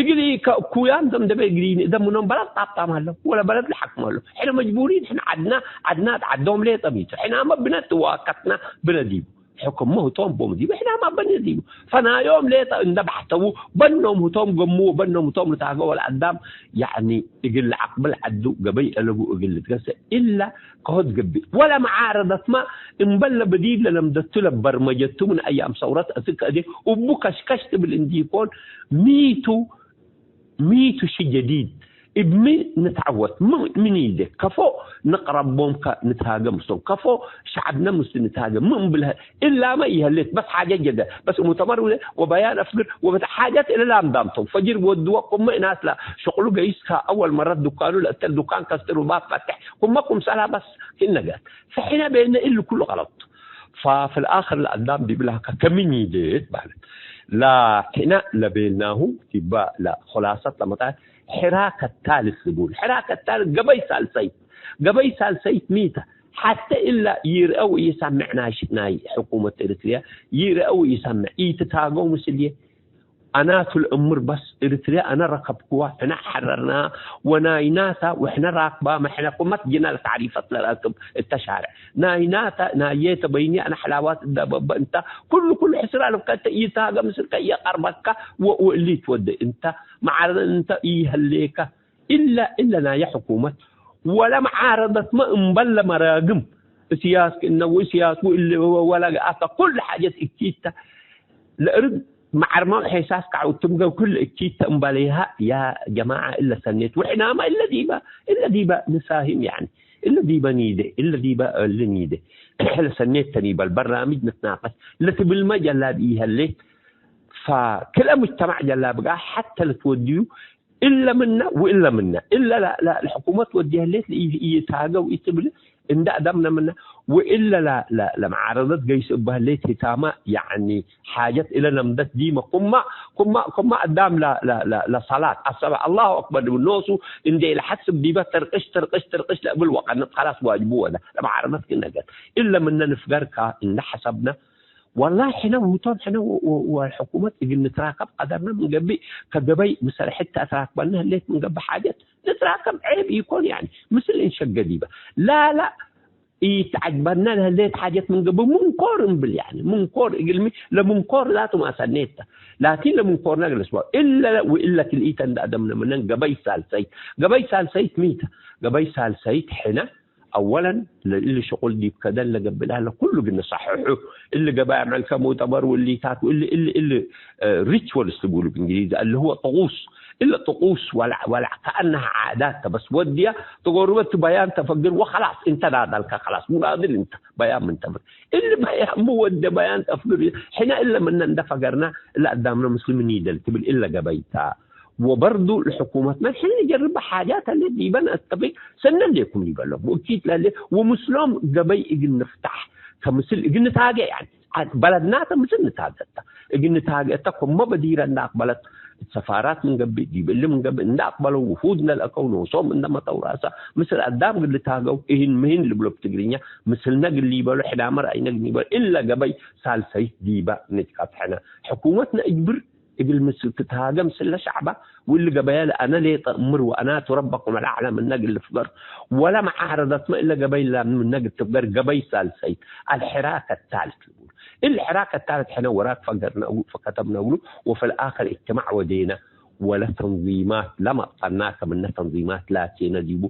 እግል ከእኩያን ደምደመ እግል ኢንእደም ምኖም በለድ ጣብጣም ሀለው፣ ወለ በለድ ለሐክም ሀለው። ሕነ መጅቡሪን፣ ሕነ ዐድና፣ ዐድና ዐዶም ሌጠ ቢቱ። ሕነ አመ ብነ ትዋከትና ብነ ዲቡ። ሕክም ህቶም ቦም ዲቡ፣ ሕናም አበኒ ዲቡ። ፈናዮም ሌጠ እንደ ባሕተቡ፣ በኖም ህቶም ገሙ፣ በኖም ህቶም ልታገ ወለአዳም፣ ያዕኒ፣ እግል ለአቅብል ዐዱ ገበይ አለቡ እግል ልትገሰ፣ እላ ከሆት ገብእ። ወለ መዓረደትመ፣ እምበል ለበዲር ለለምደቱ ለበርመጀቱ ምን አያም ሰውረት አስክ አዜ፣ እቡ ከሽከሽ ትብል እንዲኮን፣ ሚቱ፣ ሚቱ ሺ ጀዲድ፣ እብ ሚ ንትዐወት? ሚ፣ ሚ ኒዴ? ከፎ ንቅረቦም ከ ንትሃገ ምስሎም? ከፎ ሸዐብነ ምስሉ ንትሃገ? ሚ እምብልሀ? እላመ ኢሀሌት፣ በስ ሓጀት ጀደ፣ በስ ሙተመር ውለ ወበያን አፍግር ወበተ ሓጀት እለ ላምዳምቶም። ፈጅር ወድወ ኩመ እናስ ለሸቅሉ ገይስ ከአወል መረት ዱካኑ ለእተ ዱካን ከስትር ወባብ ፈትሕ ኩመ ኩምሰላ በስ ክእነገት። ፈሕነ ቤነ እሊ ኩሉ ቀለቱ። ፈፍልአክር ለአዳም ዲብላከ ከሚ ኒዴት ባለት። ላኪነ ለቤልናሁ ዲባ ለኹላሰት ለመጣ ሕራከት ታልት ልቡል። ሕራከት ታልት ገበይ ሳልሰይት። ገበይ ሳልሰይት ሚተ? ሐተ እላ ይርአ ወኢሰምዕ ናይ ሽ-፣ ናይ ሕኩመት ኤሪትርያ ይርአ ወኢሰምዕ። ኢትታገው ምስልዬ። አናቱ ለእምር በስ ኤሪትርያ አነ ረከብክዋ፣ ሕነ ሐረርና ወናይናታ ወሕነ ራክባመ ሕነ ኩመት ጅና ለታዕሪፈት ለራክብ እተ ሻርዕ። ናይናታ ናዬተ በይኒ አነ ሐላዋት እዳበበ እንተ ኩሉ ኩሉ ሕስር አለብከ እተ ኢትታገ ምስልከ ኢቀርበከ ወ-፣ ወእሊ ትወዴ እንተ መዓረደ እንተ ኢሀሌከ። እለ፣ እለ ናየ ሕኩመት ወለ መዓረደትመ እምበል ለመራግም፣ እስያስ ክእነ ወእስያስ ወእለ ወለ ገአተ ኩል ሓጀት እኪተ ለእርድ መዓርመም ሔሳስ ከዐውትም ገብ ኩል እኪተ እምበሌሃ ያ ጀማዐ እለ ሰኔት ወሕናመ እለ ዲበ፣ እለ ዲበ ንሳሂም ያኒ፣ እለ ዲበ ኒዴ፣ እለ ዲበ እሊ ኒዴ፣ ለሰኔት ተኒበል በርናምጅ ንትናቀሽ ለትብልመ ጀላብ ኢሀሌት፣ ፈክልኤ ሙጅተማዕ ጀላብ ገአ ሐተ ለትወድዩ እለ ምነ ወእለ ምነ፣ እለ ለ-፣ ለ-፣ ለሕኩመት ወዴ ህሌት ለኢ-፣ ኢይትሃገው ኢትብል እንደ አዳምነ ምነ፣ ወእለ ለ-፣ ለ-፣ ለመዓረደት ገይስ እበ ህሌት ህታመ፣ ያዕኒ ሓጀት እለ ነምደት ዲመ ኩማ፣ ኩማ፣ ኩማ አዳም ለ-፣ ለ-፣ ለ-፣ ለሰላት አሰበ አላሁ አክበር ዲብ ኖሱ እንዴ ኢለሐስብ ዲበ ትርቅሽ፣ ትርቅሽ፣ ትርቅሽ ለእብል ወቀንጥ ከላስ ዋጅቡ ወደ ለመዓረደት ክነገር። እለ ምነ ንፍገር ከ እንደ ሐሰብነ ወላሂ ሕነ ውቶም ሕነ ወ-፣ ወ-፣ ወሕኩመት እግል ንትራከብ ቀደርነ ምን ገብእ፣ ከገበይ ምሰል ሕተ አትራክበነ ህሌት ምን ገብእ ሓጀት ንትራከብ ዔብ ኢኮን፣ ያኒ ምስል እንሸገ ዲበ። ላላ፣ ኢትዐጅበነ ለህሌት ሓጀት ምን ገብእ ምንኮር እምብል፣ ያኒ ምንኮር እግልሚ ለምንኮር ላቱ ማሰኔት ተ። ላኪን ለምንኮርነ እግል እስቦ እለ ወእለ ክልኢተ እንደ አደምነ ምነን ገበይ ሳልሰይት። ገበይ ሳልሰይት ሚተ? ገበይ ሳልሰይት ሕነ አወለን፣ ለእሊ ሽቁል ዲብ ከደን ለገብእ ለሀለ ኩሉ እግል ንሰሕሑ። እሊ ገበያ መልከ ሙዕተበር ወእሊታት ወእሊ፣ እሊ፣ እሊ፣ እ፣ ሪችዋልስ ልቡሉ ብእንግሊዝ፣ እሊ ህወ ጥቁስ። እሊ ጥቁስ ወለዕ፣ ወለዕ ከአነሃ ዓዳት ተ፣ በስ ወድያ ተጎርበት በያን ተፈግር ወኸላስ፣ እንተ ናዳልከ ከላስ፣ ሙናድል እንተ በያን ምን ተፍግር። እሊ በያን ሚ ወደ በያን ተፍግር፣ ሕነ እለ ምነ እንደ ፈገርና፣ እለ አዳምነ ምስል ምን ይደል ትብል እለ ገበይታ። ወበርዱ ለሕኩመትነ ሕነ ጀርበ ሓጃት ህሌት ዲበ ነአተፊቅ ሰነ ሌኩም ዲበ ሎም ወእኪት ለህሌት ወምስሎም ገበይ እግል ንፍታሕ ከምስል እግል ንታጌ፣ ያኒ በለድናተ ምስል ንታጌ እተ እግል ንታጌ እተ ክመ በዲረ እንደ አቅበለት ሰፋራት ምን ገብእ ዲብ እሊ ምን ገብእ እንደ አቅበለው ውፉድ እንደ ለአከው ኖሶም እንደ መጠው ራሰ ምስል አዳም እግል ልታገው እሂን ምህን ልብሎ ብትግርኛ ምስልነ እግል ሊበሎ ሕዳመ ረአይነ እግል ኒበሎ እለ ገበይ ሳልሰይት ዲበ ንትቀት ሕነ ሕኩመትነ እጅብር እግል ምስል ትትሃገም ስለ ሸዕባ፣ ወእሊ ገበያ ለአነ ሌጠ እምር ወአናቱ ረበኩም አልአዕላ ምነ እግል ልፍገር፣ ወለ መዓረደትመ እለ ገበይ ለምነ እግል ትፍገር ገበይ ሳልሰይት፣ አልሕራከት ታልት ልቡሉ። እሊ ሕራከት ታልት ሕነ ወራክ ፈገርነ እግሉ፣ ፈከተምነ እግሉ፣ ወፊ ለአክር እጅትማዕ ወዴነ፣ ወለ ተንዚማት ለመጠናከ ምነ ተንዚማት ላቴነ ዲቡ፣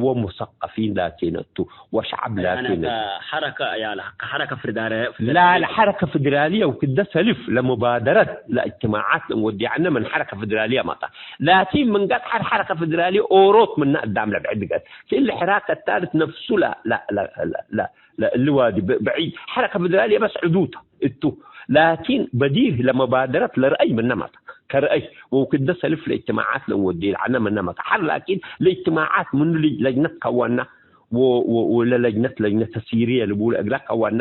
ወሙሰቀፊን ላቴነ ቱ፣ ወሸዐብ ላቴነ ቱ። ሐረከ ያለ፣ ከሐረከ ፍርዳረ-፣ ላ፣ ለሐረከ ፍድራልየ ወክደ ሰልፍ ለሙባደረት ለእጅትማዓት ለእንወዴ ዐነ ምን ሐረከ ፍድራልየ መጣ። ላኪን ምን ገጽ ሐር ሐረከ ፍድራልየ ኦሮት ምነ አዳም ለብዕድ ገጽ። ክእሊ ሕራከት ታልት ነፍሱ ለ-፣ ለ-፣ ለ-፣ ለ-፣ ለ-፣ ለእሊ ዋዲ ብ-፣ ብዒድ ሐረከ ፍድራልየ በስ ዕዱተ እቱ። ላኪን በዲር ለመባደረት ለረአይ ምነ መጣ። ከረአይ ወክደ ሰልፍ ለእጅትማዓት ለእንወዴ ለዐነ ምነ መጣ። ሐር ላኪን ለእጅትማዓት ምኑ ል-፣ ለጅነት ከወና ወ-፣ ወ-፣ ወለለጅነት፣ ለጅነት ተሲርየ ልቡለ እግላ ከዋና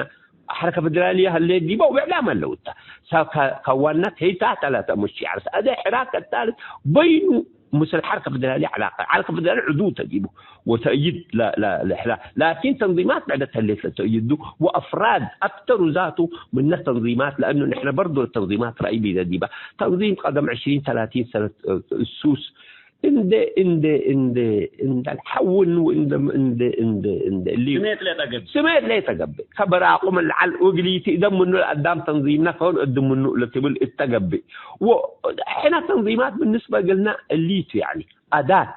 ሐረከ ፍድራልየ ህሌት ዲበ ወብዕዳም ሀለው እተ። ሰ-፣ ከ-፣ ከዋነት ሄይታ ተላተ ሙሽ ዐርሰ። አዜ ሕራከት ታልት በይኑ ምስል ሐረከ ፍድራልየ ዐላቀ። ሐረከ ፍድራልየ ዕዱተ ዲቡ ወተእይድ ለ-፣ ለ-፣ ለሕላ። ላኪን ተንዚማት ብዕደት ህሌት ለተእይዱ ወአፍራድ አክተሩ ዛቱ ምነ ተንዚማት፣ ለአኑ ንሕነ በርዶ ለተንዚማት ረአይ ቢነ ዲበ። ተንዚም ቀደም ዕሽሪን ተላቲን ሰነት፣ እ፣ እሱስ እንዴ፣ እንዴ፣ እንዴ፣ እንዴ አልሐውን ወእንዴ፣ እንዴ፣ እንዴ፣ እንዴ እሊ ስሜት ለተገብእ። ስሜት ለተገብእ። ከበራቁም ለዐል እግል ኢትእደም ምኑ ለአዳም ተንዚምነ ከሆን እድም ምኑ ለትብል እተገብእ። ወሕነ ተንዚማት ብንስበ እግልና እሊቱ፣ ያኒ አዳት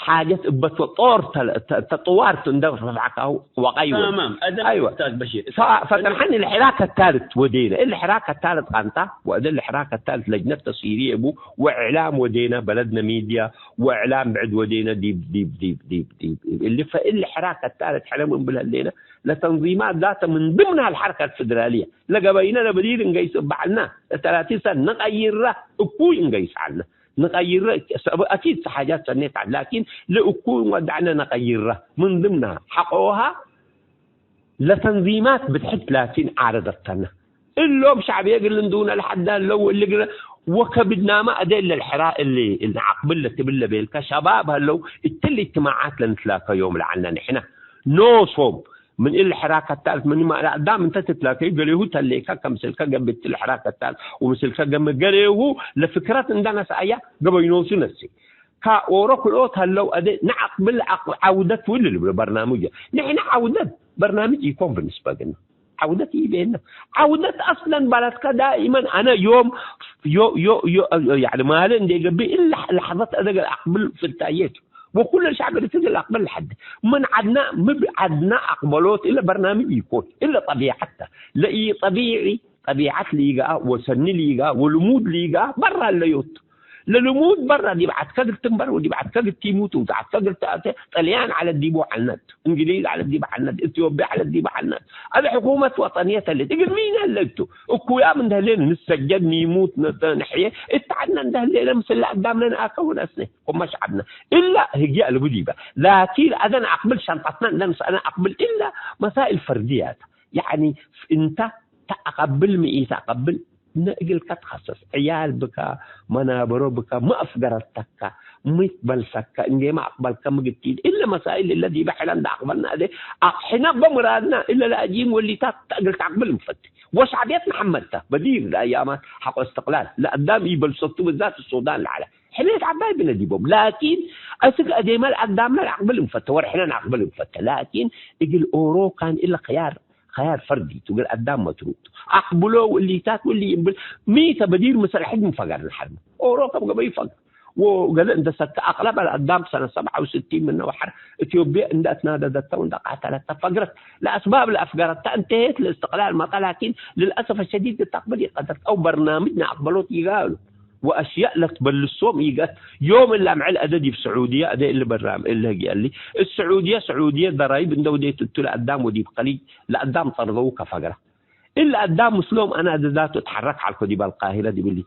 ሓጀት እበት ወጦር ተለ-፣ ተ-፣ ተጥዋር ቱ እንደ ረፍዐካሁ ወቀይወ። ተማም። አዘ አይወ። ኡስታዝ በሺር። ፈ-፣ ፈቅርሐን እለ ሕራከ ታልት ወዴነ። እለ ሕራከ ታልት ቃንታ ወእደ እለ ሕራከ ታልት ለጅነት ተስዊርየ እቡ ወእዕላም ወዴነ በለድነ ሚድያ ወእዕላም ብዕድ ወዴነ ዲብ፣ ዲብ፣ ዲብ፣ ዲብ፣ ዲብ። እሊ ፈእለ ሕራከ ታልት ሕነ ምን ብለ ህሌነ ለተንዚማት ዛተ ምን ድምነ አልሐርከ አልፍድራልየ ለገበይነ ለበዲር እንገይስ እበ ዐልነ። ለተላቲን ሰን ንቀይረ እኩይ እንገይስ ዐልነ። ንቀይረ ሰብ አኪድ ሓጃት ሰኔት ዐለ፣ ላኪን ለእኩይ እንወዳዕነ ነቀይረ። ምን ድምነሃ ሐቆሃ ለተንዚማት ብድሕት ላቲን ዓረደተነ። እሎም ሸዕብየ እግል እንዱነ ለሐዳ ለው እሊ ግረ ወከብድናመ አደ እለ ለሕራ እሊ እንዓቅብል ለትብል ለቤልከ ሸባብ ሀለው እትሊ እጅትማዓት ለንትላከ ዮም ለዐልነ ንሕነ ኖሶም ምን እሊ ሕራከት ታልት ምንመ ለአዳም እንተ ትትላከዩ ገሌሁ ተሌከ ከምስልከ ገብእ እትሊ ሕራከት ታልት ወምስልከ ገም ገሌሁ ለፍክረት እንደ ነስአያ ገበይ ኖሱ ነስእ። ከኦሮ ክልኦት ሀለው አደ ነዐቅብል ዐቅ-፣ ዐውደት ውል ልብሎ በርናምጅ። ንሕነ ዐውደት በርናምጅ ኢኮን ብንስበ ግነ። ዐውደት ኢቤነ። ዐውደት አስለን ባለትከ ዳኢመን አነ ዮም ዮ-፣ ዮ-፣ ዮ-፣ ያኒ ማለ እንዴ ገብእ እለ ለሐዘት አደገ አቅብል ፍታየቱ። ወኩለ ሸዕብ ኤረትርየ ለአቅበል ለሐድ። ምን ዐድና፣ ምብ ዐድና አቅበሎት እለ በርናምጅ ኢኮን። እለ ጠቢዐት ተ። ለኢጠቢዒ፣ ጠቢዐት ሊገአ ወሰኒ ሊገአ ወልሙድ ሊገአ በራ ለዮት። ለልሙድ በራ ዲብ ዐድከ እግል ትንበር ወዲብ ዐድከ እግል ቲሙት ወዲብ ዐድከ እግል ተአቴ። ጥልያን ዐለት ዲቡ ዐልነት፣ እንግሊዝ ዐለት ዲብ ዐልነት፣ ኢትዮጵያ ዐለት ዲብ ዐልነት። አብ ሕኩመት ወጠንየት ህሌት እግል ሚን ህሌቱ? እኩያም እንደ ህሌን ንሰጀድ፣ ኒሙት፣ ንሕዬ እት ዐድነ እንደ ህሌነ ምስል አዳምነ ነአከውን አስነ። ወመሽዐብነ እላ ህግየ አልቡ ዲበ። ላኪን አደን አቅብል ሸንጠትነ እንደ ንስአነ አቅብል እላ መሳኢል ፈርድያት። ያኒ እንተ ተአቀብል ሚ ኢተአቀብል እነ እግልከ ትከሰስ። ዕያል ብከ፣ መናበሮ ብከ፣ ሚ አፍገረተከ፣ ሚ ትበልሰከ፣ እንዴ ሚ አቅበልከ ሚ ግቲት። እለ መሳኢል እለ ዲበ ሕነ እንደ አቅበልነ አዜ አቅሕነ በምራድነ እለ ለአጂም ወሊታት እግል ተአቅብል እንፈቲ። ወሸዕብየት ነሐመድተ በዲር ለአያማት ሐቆ እስትቅላል ለአዳም ኢበልሰቱ ብዛት ሱዳን ለዐለ። ሕሜት ዐባይ ብነ ዲቦም። ላኪን፣ አስክ አዴመ ለአዳምነ ለአቅብል እንፈተ፣ ወርሕነ ነአቅብል እንፈተ። ላኪን፣ እግል ኦሮ ካን እለ ኸያር፣ ኸያር ፈርዲ ቱ፣ እግል አዳም መትሩቅ ቱ። አቅብሎ፣ ወእሊታት፣ ወእሊ እምብል፣ ሚተ በዲር ምሰል ሕድ እንፈገር ነሐርብ። ኦሮ ከም ገበይ ፈገር። ወገለ እንደ ሰተ አቅለብ አልአዳም ሰነት ሰብዓ ወስቲን ምነ ወሐር፣ ኢትዮጵየ እንደ አትናደደተ ወእንደ ቃተለተ ፈግረት። ለአስባብ ለአፍገረተ እንተሄት ለእስትቅላል መጠ፣ ላኪን፣ ልልአሰፍ አሸዲድ፣ ልታቅብል ኢቀደርት አው በርናምጅ ነአቅበሎት ኢጋሉ። ወአሽያእ ለትበልሶም ኢገአት። ዮም እለ አምዕል አደ ዲብ ስዑድየ አደ እሊ በራም እለ ህግየ እሊ። እት ስዑድየ፣ ስዑድየ ደራይብ እንደ ወዴት እቱ ለአዳም ወዲብ ከሊጅ ለአዳም ጠርደዉ ከፈግረ። እሊ አዳም ምስሎም አነ አደ ዛቱ እትሐረክ ዐልኮ ዲብ አልቃሂረ ዲብ እሊ።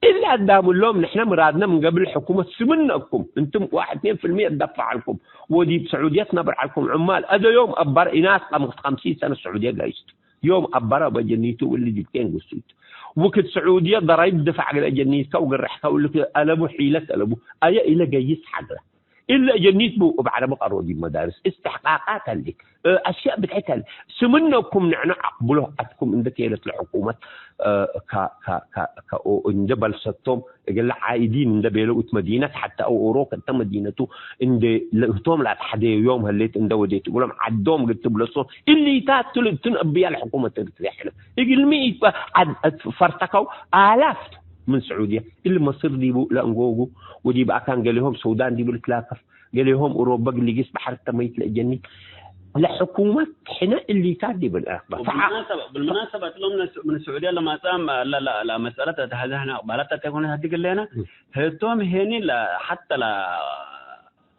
እሊ አዳም እሎም ንሕነ ምራድነ ምን ገብእ ሕኩመት ስምነ እኩም፣ እንቱም ዋሕድ እትኔን ፍልምየ እደፍዕ ዐልኩም ወዲብ ስዑድየ ትነብር ዐልኩም ዑማል። አደ ዮም አባር ኢናስ ቀምክት ሐምሲን ሰነ ስዑድየ ጋይስቱ። ዮም አባረ በጀኒቱ እሊ ዲብኬን ግሱት። ውክድ ስዑድየ ደራይብ ድፋዕ እግለ ጀኒትከ ወግርሕከ ወልክ አለቡ ሒለት አለቡ። አየ ኢለ ገይስ ሐግረ። እለ ጀኒት ቡ እብ ዐረቢ ቀሮ ዲብ መዳርስ እስትሕቃቃት አሊ። እ፣ አሽያእ ብድዕት አሊ። ስምነ እኩም ንዕነ አቅብሎ አትኩም እንደ ቴለት ለሕኩመት፣ እ፣ ከ-፣ ከ-፣ ከ-፣ ከ-፣ ኦ-፣ እንደ በልሰቶም እግለ ዓኢዲን እንደ ቤለው እት መዲነት ሐተ አው ኦሮክ እተ መዲነቱ እንደ ለእህቶም ለአትሐደዩ ዮም ህሌት እንደ ወዴት እግሎም ዐዶም እግል ትብለሶ እሊታት ቱ ለእቱን እብያ ለሕኩመት ኤረትርየ ሕነ። እግልሚ ኢትበ ዐድ ፈርተከው አላፍ ቱ ምን ስዑድየ እሊ መስር ዲቡ ለአንጎጉ ወዲብ አካን ገሌሆም ሱዳን ዲቡ ልትላከፍ ገሌሆም ኡሮበ እግል ሊጊስ በሐር ተመይት ለእጀኒ ለሕኩመት ሕነ እሊታት ዲቡ ልአክበ። ፈዓ- ወብልመናሰበ፣ ብልመናሰበ እትሎም ምን ስዑድየ ለማጽአም ለ-፣ ለ-፣ ለመስአለት ተሐዘህነ አቅባላት ተኮነ ሀድግ እሌነ። እም። ህቶም ሄኒ ለ-፣ ሐተ ለ-፣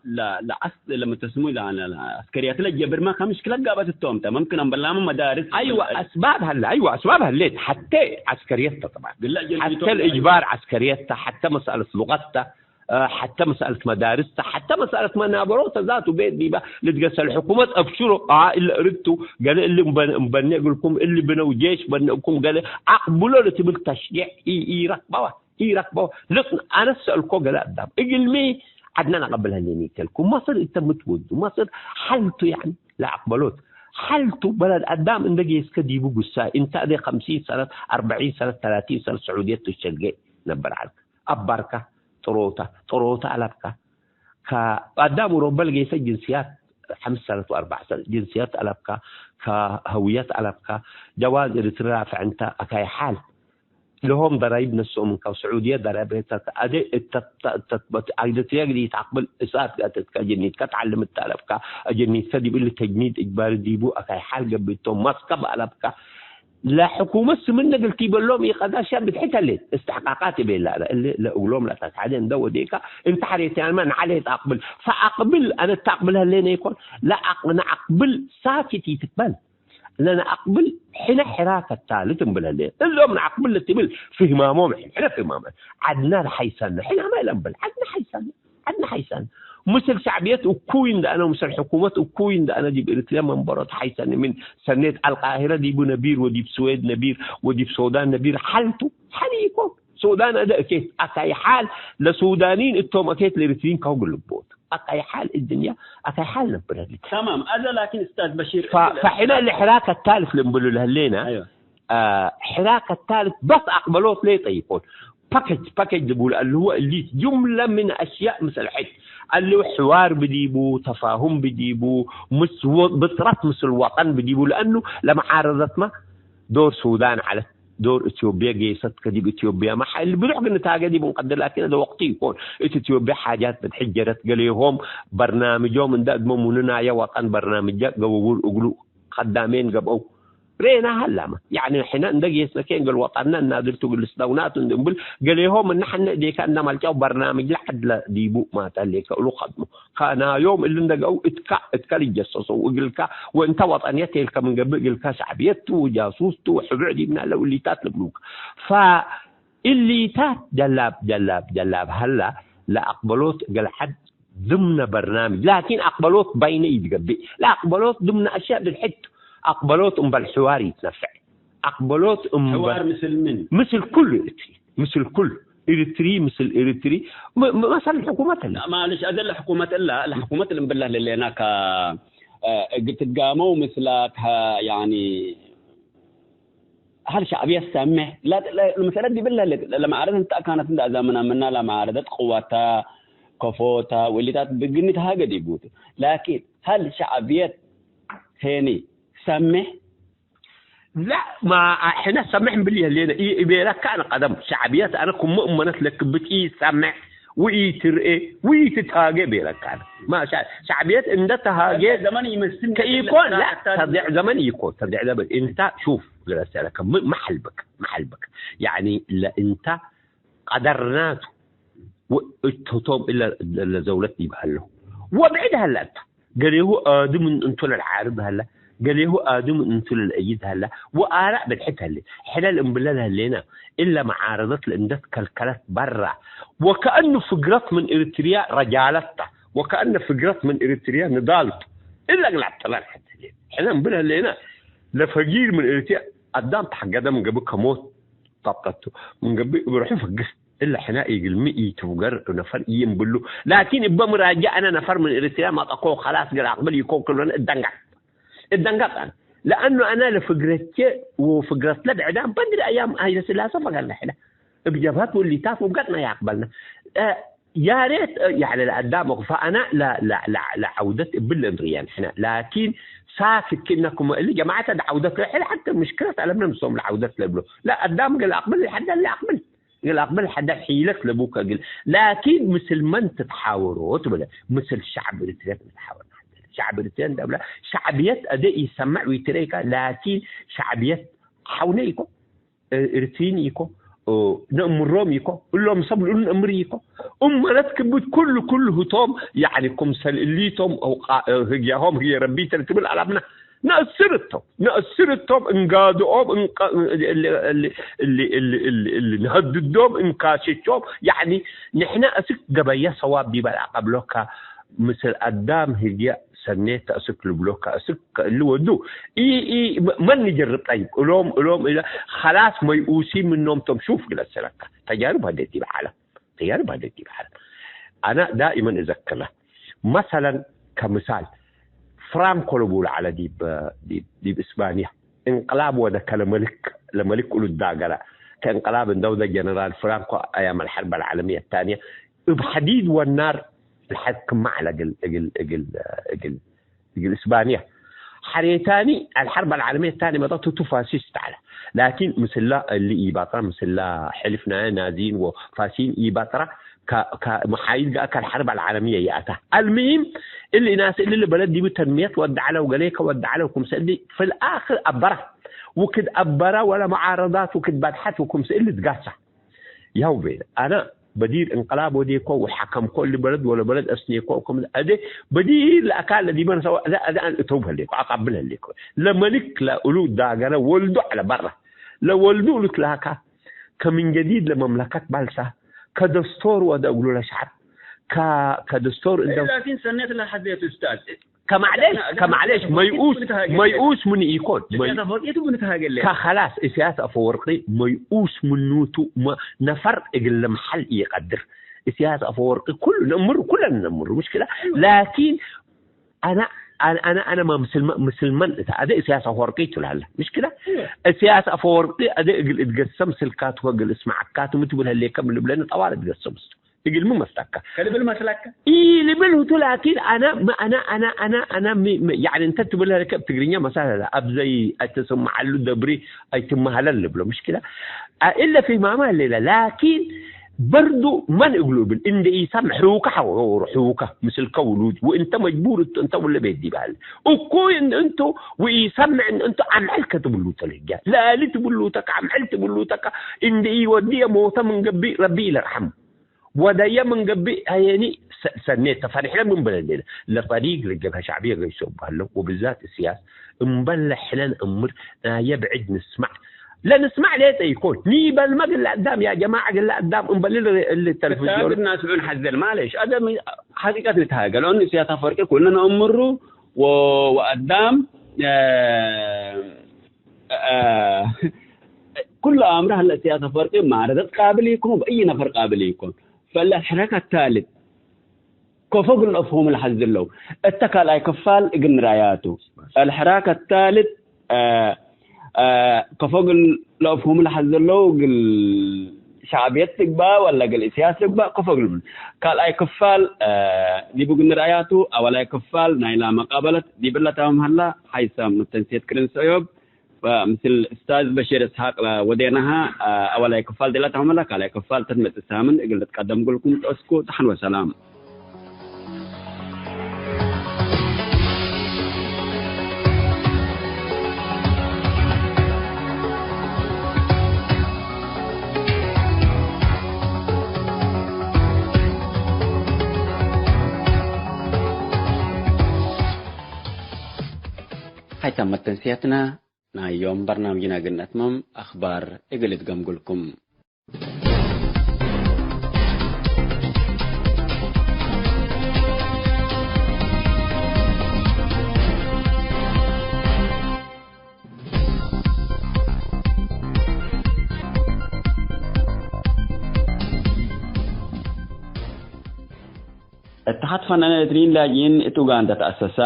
ለ-፣ ለዐስ-፣ ለመተስሙ ለ-፣ ለ-፣ ለ-፣ ዐስከርየት ለጀብርመ ከምሽክለ ጋበት እቶም ተ፣ መምክን አምበላመ መዳርስ አይወ፣ አስባብ ሀለ፣ አይወ፣ አስባብ ሀሌት። ሐቴ ዐስከርየት ተ ጠብዓን። ግለ ጀኒቶም ሐተ ለእጅባር ዐስከርየት ተ፣ ሐተ መስአለት ሉቀት ተ፣ ሐተ መስአለት መዳርስ ተ፣ ሐተ መስአለት መናበሮ ተ ዛቱ ቤት ዲባ ልትገሰል ሕኩመት አብሽሮ፣ አ፣ እለ እርቱ፣ ገሌ እሊ እምበን-፣ እምበኔ እግልኩም፣ እሊ ብነው ጄሽ በኔ እኩም፣ ገሌ አቅብሎ ለትብል ተሽጂዕ ኢ-፣ ኢረክበዋ። ኢረክቦ። ልቅ አነ ሰአልኮ ገሌ አዳም፣ እግልሚ ዐድነ ነቀብል ሀሌኒ ተልኩ። መስር እተ ምትወዱ፣ መስር ሐልቱ ያኒ ለአቅበሎት። ሐልቱ በለድ አዳም እንደ ጌስከ ዲቡ ጉሳይ፣ እንተ አዜ ሐምሲን ሰነት፣ አርበዒን ሰነት፣ ተላቲን ሰነት ስዑድየት ትሸጌ ነበር ዐልክ። አባርካ ጥሮታ፣ ጥሮታ አለብካ። ከአዳም ኡሮበ ለጌሰ ጅንስያት ሐምስ ሰነት ወአርበዕ ሰነት ጅንስያት አለብካ፣ ከሀውየት አለብካ፣ ጀዋዝ ኤሪትሪ ራፍዕ እንተ አካይ ሐል። ለሆም ደራይብ ነስኦም እንካ፣ ወስዑድየ ደራይብ ሄተት፣ አዜ እተ፣ እተ፣ እተ፣ አግደትየ ግዲ ተአቅብል፣ እሳት ጋር ተትካ፣ አጀኒትካ ተዓልም እተ አለብካ፣ አጀኒትካ ዲብ እሊ ተጅኒድ እጅባሪ ዲቡ አካይ ሐል ገብእ ቶም መስከብ አለብካ፣ ለሕኩመት ስምነ እግል ቲበሎም ኢቀዳሻ ብድሕት ህሌት፣ እስትሕቃቃት እቤላ እለ፣ እሊ ለእግሎም ለአሳስ ሐደ እንደ ወዴካ፣ እንተ ሐሬትያንመ ነዐሌት አቅብል፣ ፈአቅብል፣ አነ እተ አቅብል ህሌነ ኢኮን፣ ለአቅ-፣ ነአቅብል ሳክት ኢትትበል። ለነአቅብል ሕነ ሕራከት ታልት እምብል ህሌነ። እሎም ነአቅብል ለትብል ፍህማሞም ሕን፣ ሕነ ፍህማመ። ዐድና ለሐይሰነ፣ ሕናመ ለእምብል፣ ዐድና ሐይሰነ፣ ዐድና ሐይሰነ። ምስል ሸዕብየት እኩይ እንደ አነ፣ ምስል ሕኩመት እኩይ እንደ አነ፣ ዲብ ኤሪትርያ መንበሮት ሐይሰነ፣ ምን ሰኔት አልቃሂረ ዲቡ ነቢር፣ ወዲብ ስዌድ ነቢር፣ ወዲብ ሶዳን ነቢር፣ ሐልቱ፣ ሐል ኢኮን። ሱዳን አደ እኬት አካይ ሐል ለሱዳኒን እቶም አኬት ለኤሪትሪን ከው ግልቦት። አካይ ሐል እድንያ አካይ ሐል ነብረሊ። ተማም። አዘ ላኪን እስታዝ በሺር ፈ-፣ ፈሕነ ለሕራከ ታልት ልንብሉ ለህሌና፣ አይዋ። አ፣ ሕራከ ታልት በስ አቅበሎት ሌጠ ኢኮን። ፓኬጅ፣ ፓኬጅ ልቡል አለ ህወ እሊት ጅምለ ምን አሽያእ ምስል ሕድ አለ ሕዋር ብዲቡ፣ ተፋሁም ብዲቡ፣ ምስ ወ-፣ ብጥረት ምስል ወጠን ብዲቡ፣ ለአኑ ለመዓረዘትማ ዶር ሱዳን ዐለት። ዶር ኢትዮጵያ ጌሰት ከዲብ ኢትዮጵያ መ ሐ-፣ እሊ ብዞሕ ግን ታገ ዲብ እንቀድር፣ ላኪን አደ ወቅቱ ኢኮን። እት ኢትዮጵያ ሓጃት ብትሕጀረት፣ ገሌሆም በርናምጆም እንደ እድሞ ሙንናየ ወጠን በርናምጀ ገበቡል እግሉ ከዳሜን ገብአው ሬና ሀላመ። ያዕኒ ሕነ እንደ ጌስነ ኬን ገል ወጠንነ እናድርቱ እግል ልስደውናቱ እንድ እምብል፣ ገሌሆም እነ ሐነ እዴከ እንደ መልጫው በርናምጅ ለዐድ ለዲቡ ማተ ሌከ እሉ ከድሞ። ከናዮም እሊ እንደ ገአው እትካ፣ እትካ ልጀሰሰው እግልካ ወእንተ ወጠንየት ቴልከ ምን ገብእ እግልካ ሸዕብየት ቱ ወጃሱስ ቱ ወሕቡዕ ዲብና ለእሊታት ልብሉክ። ፈእሊታት ጀላብ፣ ጀላብ፣ ጀላብ ሀላ ለአቅበሎት እግል ሐድ ድምነ በርናምጅ፣ ላኪን አቅበሎት በይነ ኢትገብእ። ለአቅበሎት ድምነ አሽያእ ብድሕት፣ አቅበሎት እምበል ሕዋር ኢትነፈዕ። አቅበሎት እምበል ሕዋር ምስል ምን? ምስል ኩሉ እትሪ። ምስል ኩል ኤሪትሪ፣ ምስል ኤሪትሪ፣ መ-፣ መ-፣ መሰል ሕኩመት እለ። ማለሽ፣ አዘ ለሕኩመት እለ፣ ለሕኩመት ልንብላ ለሌና ከ-፣ እ፣ እግል ትትጋመው ምስላ ከ-፣ ያኒ፣ ሀል ሸዕብየት ሰሜሕ፣ ለ-፣ ለ-፣ ለመሰለት ዲብለ ለ-፣ ለመዓረደት እንተ አካነት እንደ አዛምና ምና ለመዓረደት ቅዋታ፣ ከፎታ፣ ወሊታት ብግኒት ሃገ ዲቡት። ላኪን ሀል ሸዕብየት ሄኒ ሰሜሕ ላ፣ ማ፣ ሕነ ሰምሕ እምብል ይህሌነ፣ ኢ-፣ እቤለካ አነ ቀደም፣ ሸዕብየት አነ ክሙ እመነት ለክብት ኢሰምሕ ወኢትርኤ ወኢትትሃጌ ቤለካ አነ። ማ፣ ሸ-፣ ሸዕብየት እንደ ተሃጌ ዘመን ይመስል ከኢኮን፣ ላ፣ ተዲዕ ዘመን ኢኮን፣ ተዲዕ ዘመን። እንታ ሹፍ፣ ለሰለከ፣ ም-፣ መሐልበክ፣ መሐልበክ። ያኒ ለእንታ ቀደርናቱ ወእቶቶም እለ ለዘውለት ዲብ ሀለው። ወብዕድ ሀለ እተ። ገሌሁ አድም እንቱ ለልዓርድ ሀለ፣ ገሌሁ አድም እንቱ ለልአይድ ሀለ፣ ወአራእ ብድሕት ሀለ። ሕለል እምብለ ለህሌነ፣ እለ መዓረደት ለእንደ ትከልከለት በራ። ወከአኑ ፍግረት ምን ኤሪትርያ ረጃለት ተ፣ ወከአነ ፍግረት ምን ኤሪትርያ ንዳል ቱ። እለ እግል አብጠላል ሐቴ ህሌነ። ሕነ እምብል ህሌነ፣ ለፈጊር ምን ኤሪትርያ አዳም ተሐገደ ምን ገብእ ከሞት ጠብጠቱ። ምን ገብእ እብ ርሑ ፈግስ። እለ ሕነ ኢግልሚ ኢትፍገር ነፈር ኢእምብሉ። ላኪን እበ ምራጀ አነ ነፈር ምን ኤሪትርያ መጠኮ ከላስ ገር አቅብል ኢኮን ክሎነ እደንገጥ። እደንገጥ አነ። ለአኑ አነ ለፍግረቼ ወፍግረት ለብዕዳም በድር አያም ሀይለ ስላሴ ፈገርነ ሕነ። እብ ጀብሀት ወሊታት ውብገጥና ያቅበልና። እ፣ ያሬት፣ እ፣ ያዕለ ለአዳም ወክፋ አነ ለ-፣ ለ-፣ ለ-፣ ለዐውደት እብል እንርእየን ሕነ። ላኪን ሳክት ክእነ ክመ እሊ ጀማዐት አድ ዐውደት ለሕለ ሐተ ምሽክለት አለብነ ምስሎም ለዐውደት ለብሎ። ለአዳም ገል አቅብል ሐደ ለአቅብል። እግል አቅብል ሐደ ሒለት ለቡከ እግል፣ ላኪን ምስል መን ትትሓወሮ ትብለ፣ ምስል ሸዕብ ኤሪትርያ ትትሓወር። ሸዕብ ኤሪትርያ እንደ እብለ፣ ሸዕብየት አደ ኢሰመዕ ወኢትረኤ ኢካ፣ ላኪን ሸዕብየት ሐውነ ኢኮ፣ ኤሪትሪን ኢኮ፣ ነእምሮም ኢኮ፣ እሎም ሰብ ልኡሉን እምር ኢኮ። እም መለት ክብት ኩሉ፣ ኩሉ ህቶም፣ ያዕኒ፣ ክምሰል እሊቶም፣ አው ቃ-፣ ህግያሆም ህግየ ረቢ ተ ልትብል አለብነ። ነአስር እቶም፣ ነአስር እቶም፣ እንጋድኦም፣ እንቀ-፣ እሊ፣ እሊ፣ እሊ፣ እሊ፣ እሊ፣ እሊ፣ እሊ፣ ነሀድዶም፣ እንካሽሾም፣ ያዕኒ፣ ንሕነ እስክ ገበየ ሰዋብ ዲበ ለአቀብሎካ፣ ምስል አዳም ህግየ ሰኔት ተአስክ ልብሎካ፣ እስክ ከእሊ ወዱ፣ ኢ፣ ኢ፣ መ-፣ መን ንጀርብ ጠይብ፣ እሎም፣ እሎም፣ ኢለ፣ ኸላስ መይኡሲ ምኖም ቶም፣ ሹፍ ግለሰለካ፣ ተጃርብ ሀዴት ዲብ ዓለም። ተጃርብ ሀዴት ዲብ ዓለም። አነ ዳኢመን እዘክረ። መሰለን፣ ከምሳል፣ ፍራንኮ ልቡል ዐለ ዲብ፣ ዲብ፣ ዲብ እስባንያ። እንቅላብ ወደ ከለ መልክ፣ ለመልክ እሉ ዳገረ። ከእንቅላብ እንደ ወደ ጀነራል ፍራንኮ አያም አልሐርብ አልዓለምየ ታንየ እብ ሐዲድ ወናር ለሐክመ ዐለ እግል፣ እግል፣ እግል፣ እግል፣ እግል እስባንያ። ሐሬታኒ አልሐርብ አልዓለምየ ታኒ መጠቱ ቱ ፋሲስት ዐለ። ላኪን ምስላ እሊ ኢባጥራ፣ ምስላ ሕልፍ ናየ ናዚን ወፋሲን ኢባጥራ፣ ከ-፣ ከመሓይል ገአ ከልሐርብ አልዓለምየ ይአታ። አልምሂም እሊ ናስ እሊ ለበለድ ዲቡ ተንምየት ወደዐለ ወገሌ ከወደዐለ ወክምሰ እሊ ፍልአክር አበራ። ውክድ አበራ ወለ መዓረዳት ውክድ ባድሐት ወክምሰ እሊ ትጋሳ። ያው ቤለ፣ አነ በዲር እንቅላብ ወዴኮ ወሐከምኮ እሊ በለድ ወለ በለድ አስኔኮ፣ ክም አዜ በዲር ለአካል ለዲበ ነሰው አዜ፣ አዜ አን እተው ህሌኮ፣ አቃብል ህሌኮ። ለመልክ ለእሉ ዳገነ ወልዱ ዐለ በረ። ለወልዱ እሉ ትላካ፣ ከምን ጀዲድ ለመምለከት ባልሳ፣ ከደስቶር ወደ እግሉ ለሸዐብ፣ ከ-፣ ከደስቶር እንደ ላኪን ሰኔት ለሐዜት ኡስታዝ፣ ከማዕሌሽ፣ ከማዕሌሽ፣ መይኡስ፣ መይኡስ ምን ኢኮን፣ መይ-፣ ከኸላስ ኢሳያስ አፈወርቂ መይኡስ ምኑቱ መ-፣ ነፈር እግል ለመሐል ኢቀድር። ኢሳያስ አፈወርቂ ኩሉ ነእምሩ፣ ኩለን ነእምሩ፣ ምሽክላ። ላኪን አነ፣ አነ፣ አነ፣ አነ ማ ምስልመ-፣ ምስልመን እተ አደ ኢሳያስ አፈወርቂ ቱ ለሀለ። ምሽክላ፣ ኢሳያስ አፈወርቂ አደ እግል እትገሰም ስልካቱ እግል እስመዐካቱ ምን ትብል ህሌከ ምን ልብለኒ ጠዋል እትገሰም እሱ። እግል ምን መስለከ? ከልብል መስለከ? ኢ ልብል ህቱ፣ ላኪን አነ፣ ም-፣ አነ፣ አነ፣ አነ፣ አነ ሚ-፣ ሚ-፣ ያኒ እንተ ትብል ህለከ እብ ትግርኛ መሳል ህለ፣ አብዘይ አይትስመዐሉ ደብሪ አይትመሀለል ልብሎ። ምሽክላ፣ አ-፣ እለ ፊህማመ ህሌለ፣ ላኪን በርዱ መን እግሉ እብል እንዴ ኢሰምዕ ሑከ ሐወር ሑከ ምስልከ ውሉድ ወእንተ መጅቡር እቱ እንተ ውለ ቤት ዲብ ሀለ። እኩይ እን-፣ እንቱ ወኢሰምዕ እን-፣ እንቱ አምዕል ከትብሉተ ለህጃ። ለአሊ ትብሉተከ አምዕል ትብሉተከ እንዴ ኢወድየ ሞተ ምን ገብእ ረቢ ኢለርሐሙ። ወደየ ምን ገብእ ሀየኒ ሰ-፣ ሰኔት ተፈሪሕነ ምን በለሌነ። ለጠሪቅ ለጀብሀ ሸዕብየ ገይሶ እቡ ሀለው ወብዛት እስያስ እምበለ ሕነ ነአምር ናየ ብዕድ ንስማዕ ለንስማዕ ሌጠ ኢኮን። ኒበልመ እግል አዳም፣ ያ ጀማዐ እግል አዳም፣ እምበል እሊ፣ እሊ ተለፍዝዮን። እሳት እናስዑን ሐዘል፣ ማለሽ፣ አደም ሐቂቀት ንትሃገል። ኦን እስያስ አፈወርቂ ኩልነ ነአምሩ ወ-፣ ወአዳም፣ አ፣ አ፣ ኩሉ አምር ሀለ እስያስ አፈወርቂ ማረደት ቃብል ኢኮን፣ በእይ ነፈር ቃብል ኢኮን። ፈለ ሕረከት ታልት ከፎ እግል ለአፍሁም ለሐዝለው። እተ ካልኣይ ክፋል እግል ንራያቱ። አልሕራከት ታልት፣ አ፣ አ፣ ከፎ እግል ለአፍሁም ለሐዝለው እግል ሸዕብየት ልግባእ ወለ እግል እስያስ ልግባእ ከፎ እግል። ካልኣይ ክፋል፣ አ፣ ዲብ እግል ንራያቱ። አወላይ ክፋል ናይላ መቃበለት ዲብለ ታምም ሀላ። ሐይሳም መተንሴት ክርን ሰእዮብ። ወምስል እስታዝ በሺር እስሐቅ ለወዴናሃ፣ አ፣ አወላይ ክፋል ዲላ ተሐመላ፣ ካልኣይ ክፋል ተትመጽእ ሳምን እግል ልትቀደም እግልኩም ጠስኩ። ተሐን ወሰላም። ሀይታም መተንስያትና ናይ ዮም በርናምጅና እግል ነትመም፣ አኽባር እግል እትገምጉልኩም። እትሓድ ፈናን ኤረትርዪን ላጅኢን እት ኡጋንዳ ተአሰሳ።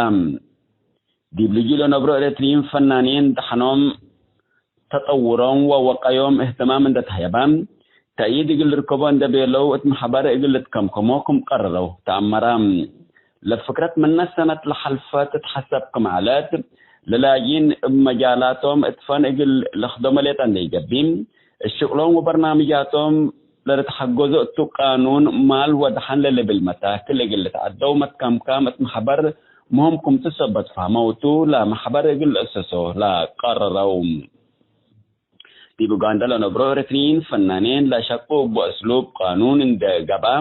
ዲብ ልጁእ ለነብሮ ኤረትርዪን ፈናኔን ደሐኖም፣ ተጠውሮም ወወቀዮም እህትማም እንደ ተህየባ፣ ተእይድ እግል ልርከቦ እንደ ቤለው፣ እት መሕበር እግል ልትከምከሞ ክም ቀረረው ተአመራ። ለፍክረት ምነ ሰነት ለሐልፈ ትትሐሰብ ክም ዐለት፣ ለላጅኢን እብ መጃላቶም እት ፈን እግል ለክደሞ ሌጠ እንደ ኢገብእ፣ እት ሽቅሎም ወበርናምጃቶም ለልትሐገዞ እቱ ቃኑን ማል ወደሐን ለልብል መታክል እግል ልትዐደው መትከምካም እት መሕበር ምህም ክምቱ ሰበት ፈህመው ቱ፣ ለመሕበር እግል ልአሰሶ ለቀረረው። ዲብ ኡጋንዳ ለነብሮ ኤረትርዪን ፈናኔን ለሸቁ እቡ እስሉብ ቃኑን እንደ ገብአ፣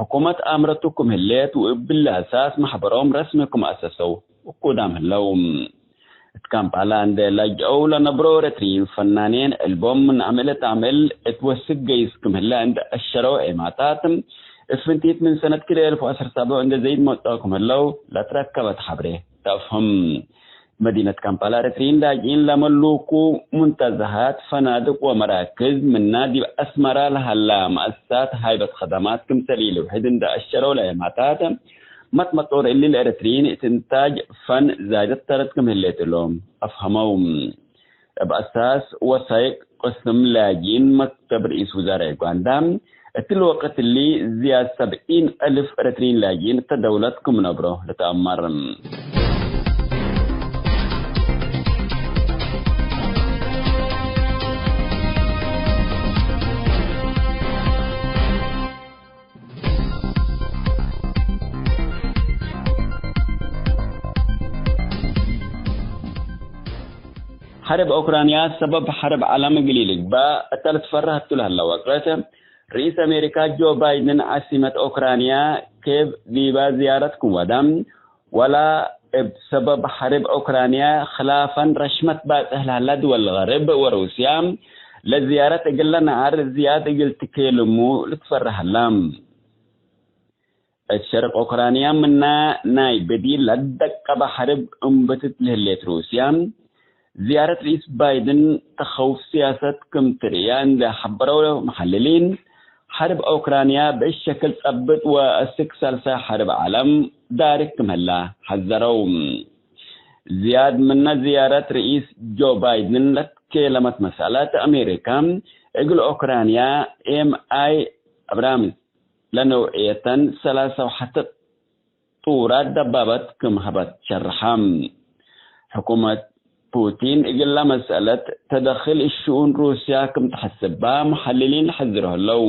ሕኩመት አምረቱ ክም ህሌት ወእብሊ አሳስ መሕበሮም ረስሚ ክም አሰሰው ውቁዳም ህለው። እት ካምፓላ እንደ ለጅአው ለነብሮ ኤረትርዪን ፈናኔን፣ ዕልቦም ምን አምዕል እት አምዕል እት ወስክ ገይስ ክም ህለ እንደ አሸረው ዔማታት፣ እብ ፍንቲት ምን ሰነት ክልኤ አልፍ ወዐስር ሰብዕ እንደ ዘይድ መጽኦ ክም ህለው ለትረከበት ሐብሬ ተአፍህም። መዲነት ካምፓላ ኤረትርዪን ላጅኢን ለመሉኩ ሙንተዘሃት፣ ፈናድቅ ወመራክዝ ምና ዲብ አስመራ ለሀላ መአሰሳት ሃይበት ከደማት ክምሰል ኢልውሕድ እንደ አሸረው ለዔማታት፣ መጥመጦር እሊ ለኤረትርዪን እት እንታጅ ፈን ዛይደት ተረት ክም ህሌት እሎም አፍሀመው። እብ አሳስ ወሳይቅ ቅስም ላጅኢን መክተብ ርኢስ ውዛራእ ኡጋንዳ፣ እትሊ ወቅት እሊ ዝያድ ሰብዒን አልፍ ኤረትርዪን ላጅኢን እተ ደውለት ክም ነብሮ ልትአመር። ሐርብ ኦክራንያ ሰበብ ሐርብ ዐለም እግል ኢልግባእ እተ ልትፈረህ እቱ ለህለ ወቅት፣ ርኢስ አሜሪካ ጆ ባይደን ዐሲመት ኦክራንያ ኬቭ ዲበ ዝያረት ክም ወደ፣ ወላ እብ ሰበብ ሐርብ ኦክራንያ ክላፈን ረሽመት ባጽሕ ለህላ ድወል ገርብ ወሩስያ ለዝያረት እግለ ነዐር ዝያድ እግል ትኬልሙ ልትፈረህ ህላ። እት ሸርቅ ኦክራንያ ምና ናይ ብዲል ለደቀበ ሐርብ እምብትት ለህሌት ሩስያ፣ ዝያረት ርኢስ ባይደን ተኸውፍ ስያሰት ክም ትርእያ እንዴ ሐበረው መሐልሊን፣ ሐርብ ኦክራንያ ብእሸክል ጸብጥ ወእስክ ሳልሳይ ሐርብ ዐለም ዳርግ ክም ህላ ሐዘረው። ዝያድ ምነ ዝያረት ርኢስ ጆ ባይደን ለትኬለመት መሰለት፣ አሜሪካ እግል ኦክራንያ ኤም አይ አብራምስ ለነውዕየተን ሰላሳ ወሐተ ጡራት ደባበት ክም ሀበት ሸርሐ። ሕኩመት ፑቲን እግለ መሰለት ተደክል እሽኡን ሩስያ ክም ተሐስባ መሐልሊን ለሐዝሮ ህለው።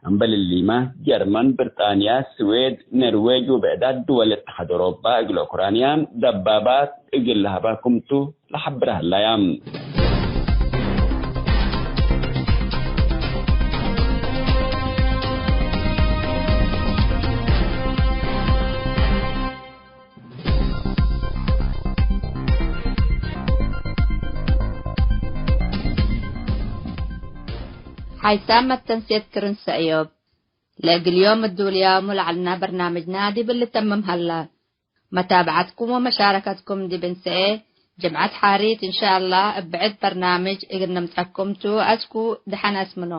እምበል እሊመ፣ ጀርመን፣ ብርጣንያ፣ ስዌድ፣ ኖርዌጅ ወብዕዳት ድወል እትሓድ ኦሮባ እግል ኦክራንያ ደባባት እግል ለሀባ ክምቱ ለሐብረ ህለያ። ሓይሳም መተንሴት ክርን ሰእዮብ። ለእግል ዮም እዱልያሙ ለዐልና በርናምጅና ዲብ ልተምም ሀላ። መታብዐትኩም ወመሻረከትኩም ዲብ እንሰኤ ጅምዐት ሓሪት እንሻአላህ እብ ብዕድ በርናምጅ እግል ንምጸኩም ቱ። አስኩ ደሐን አስምኖ።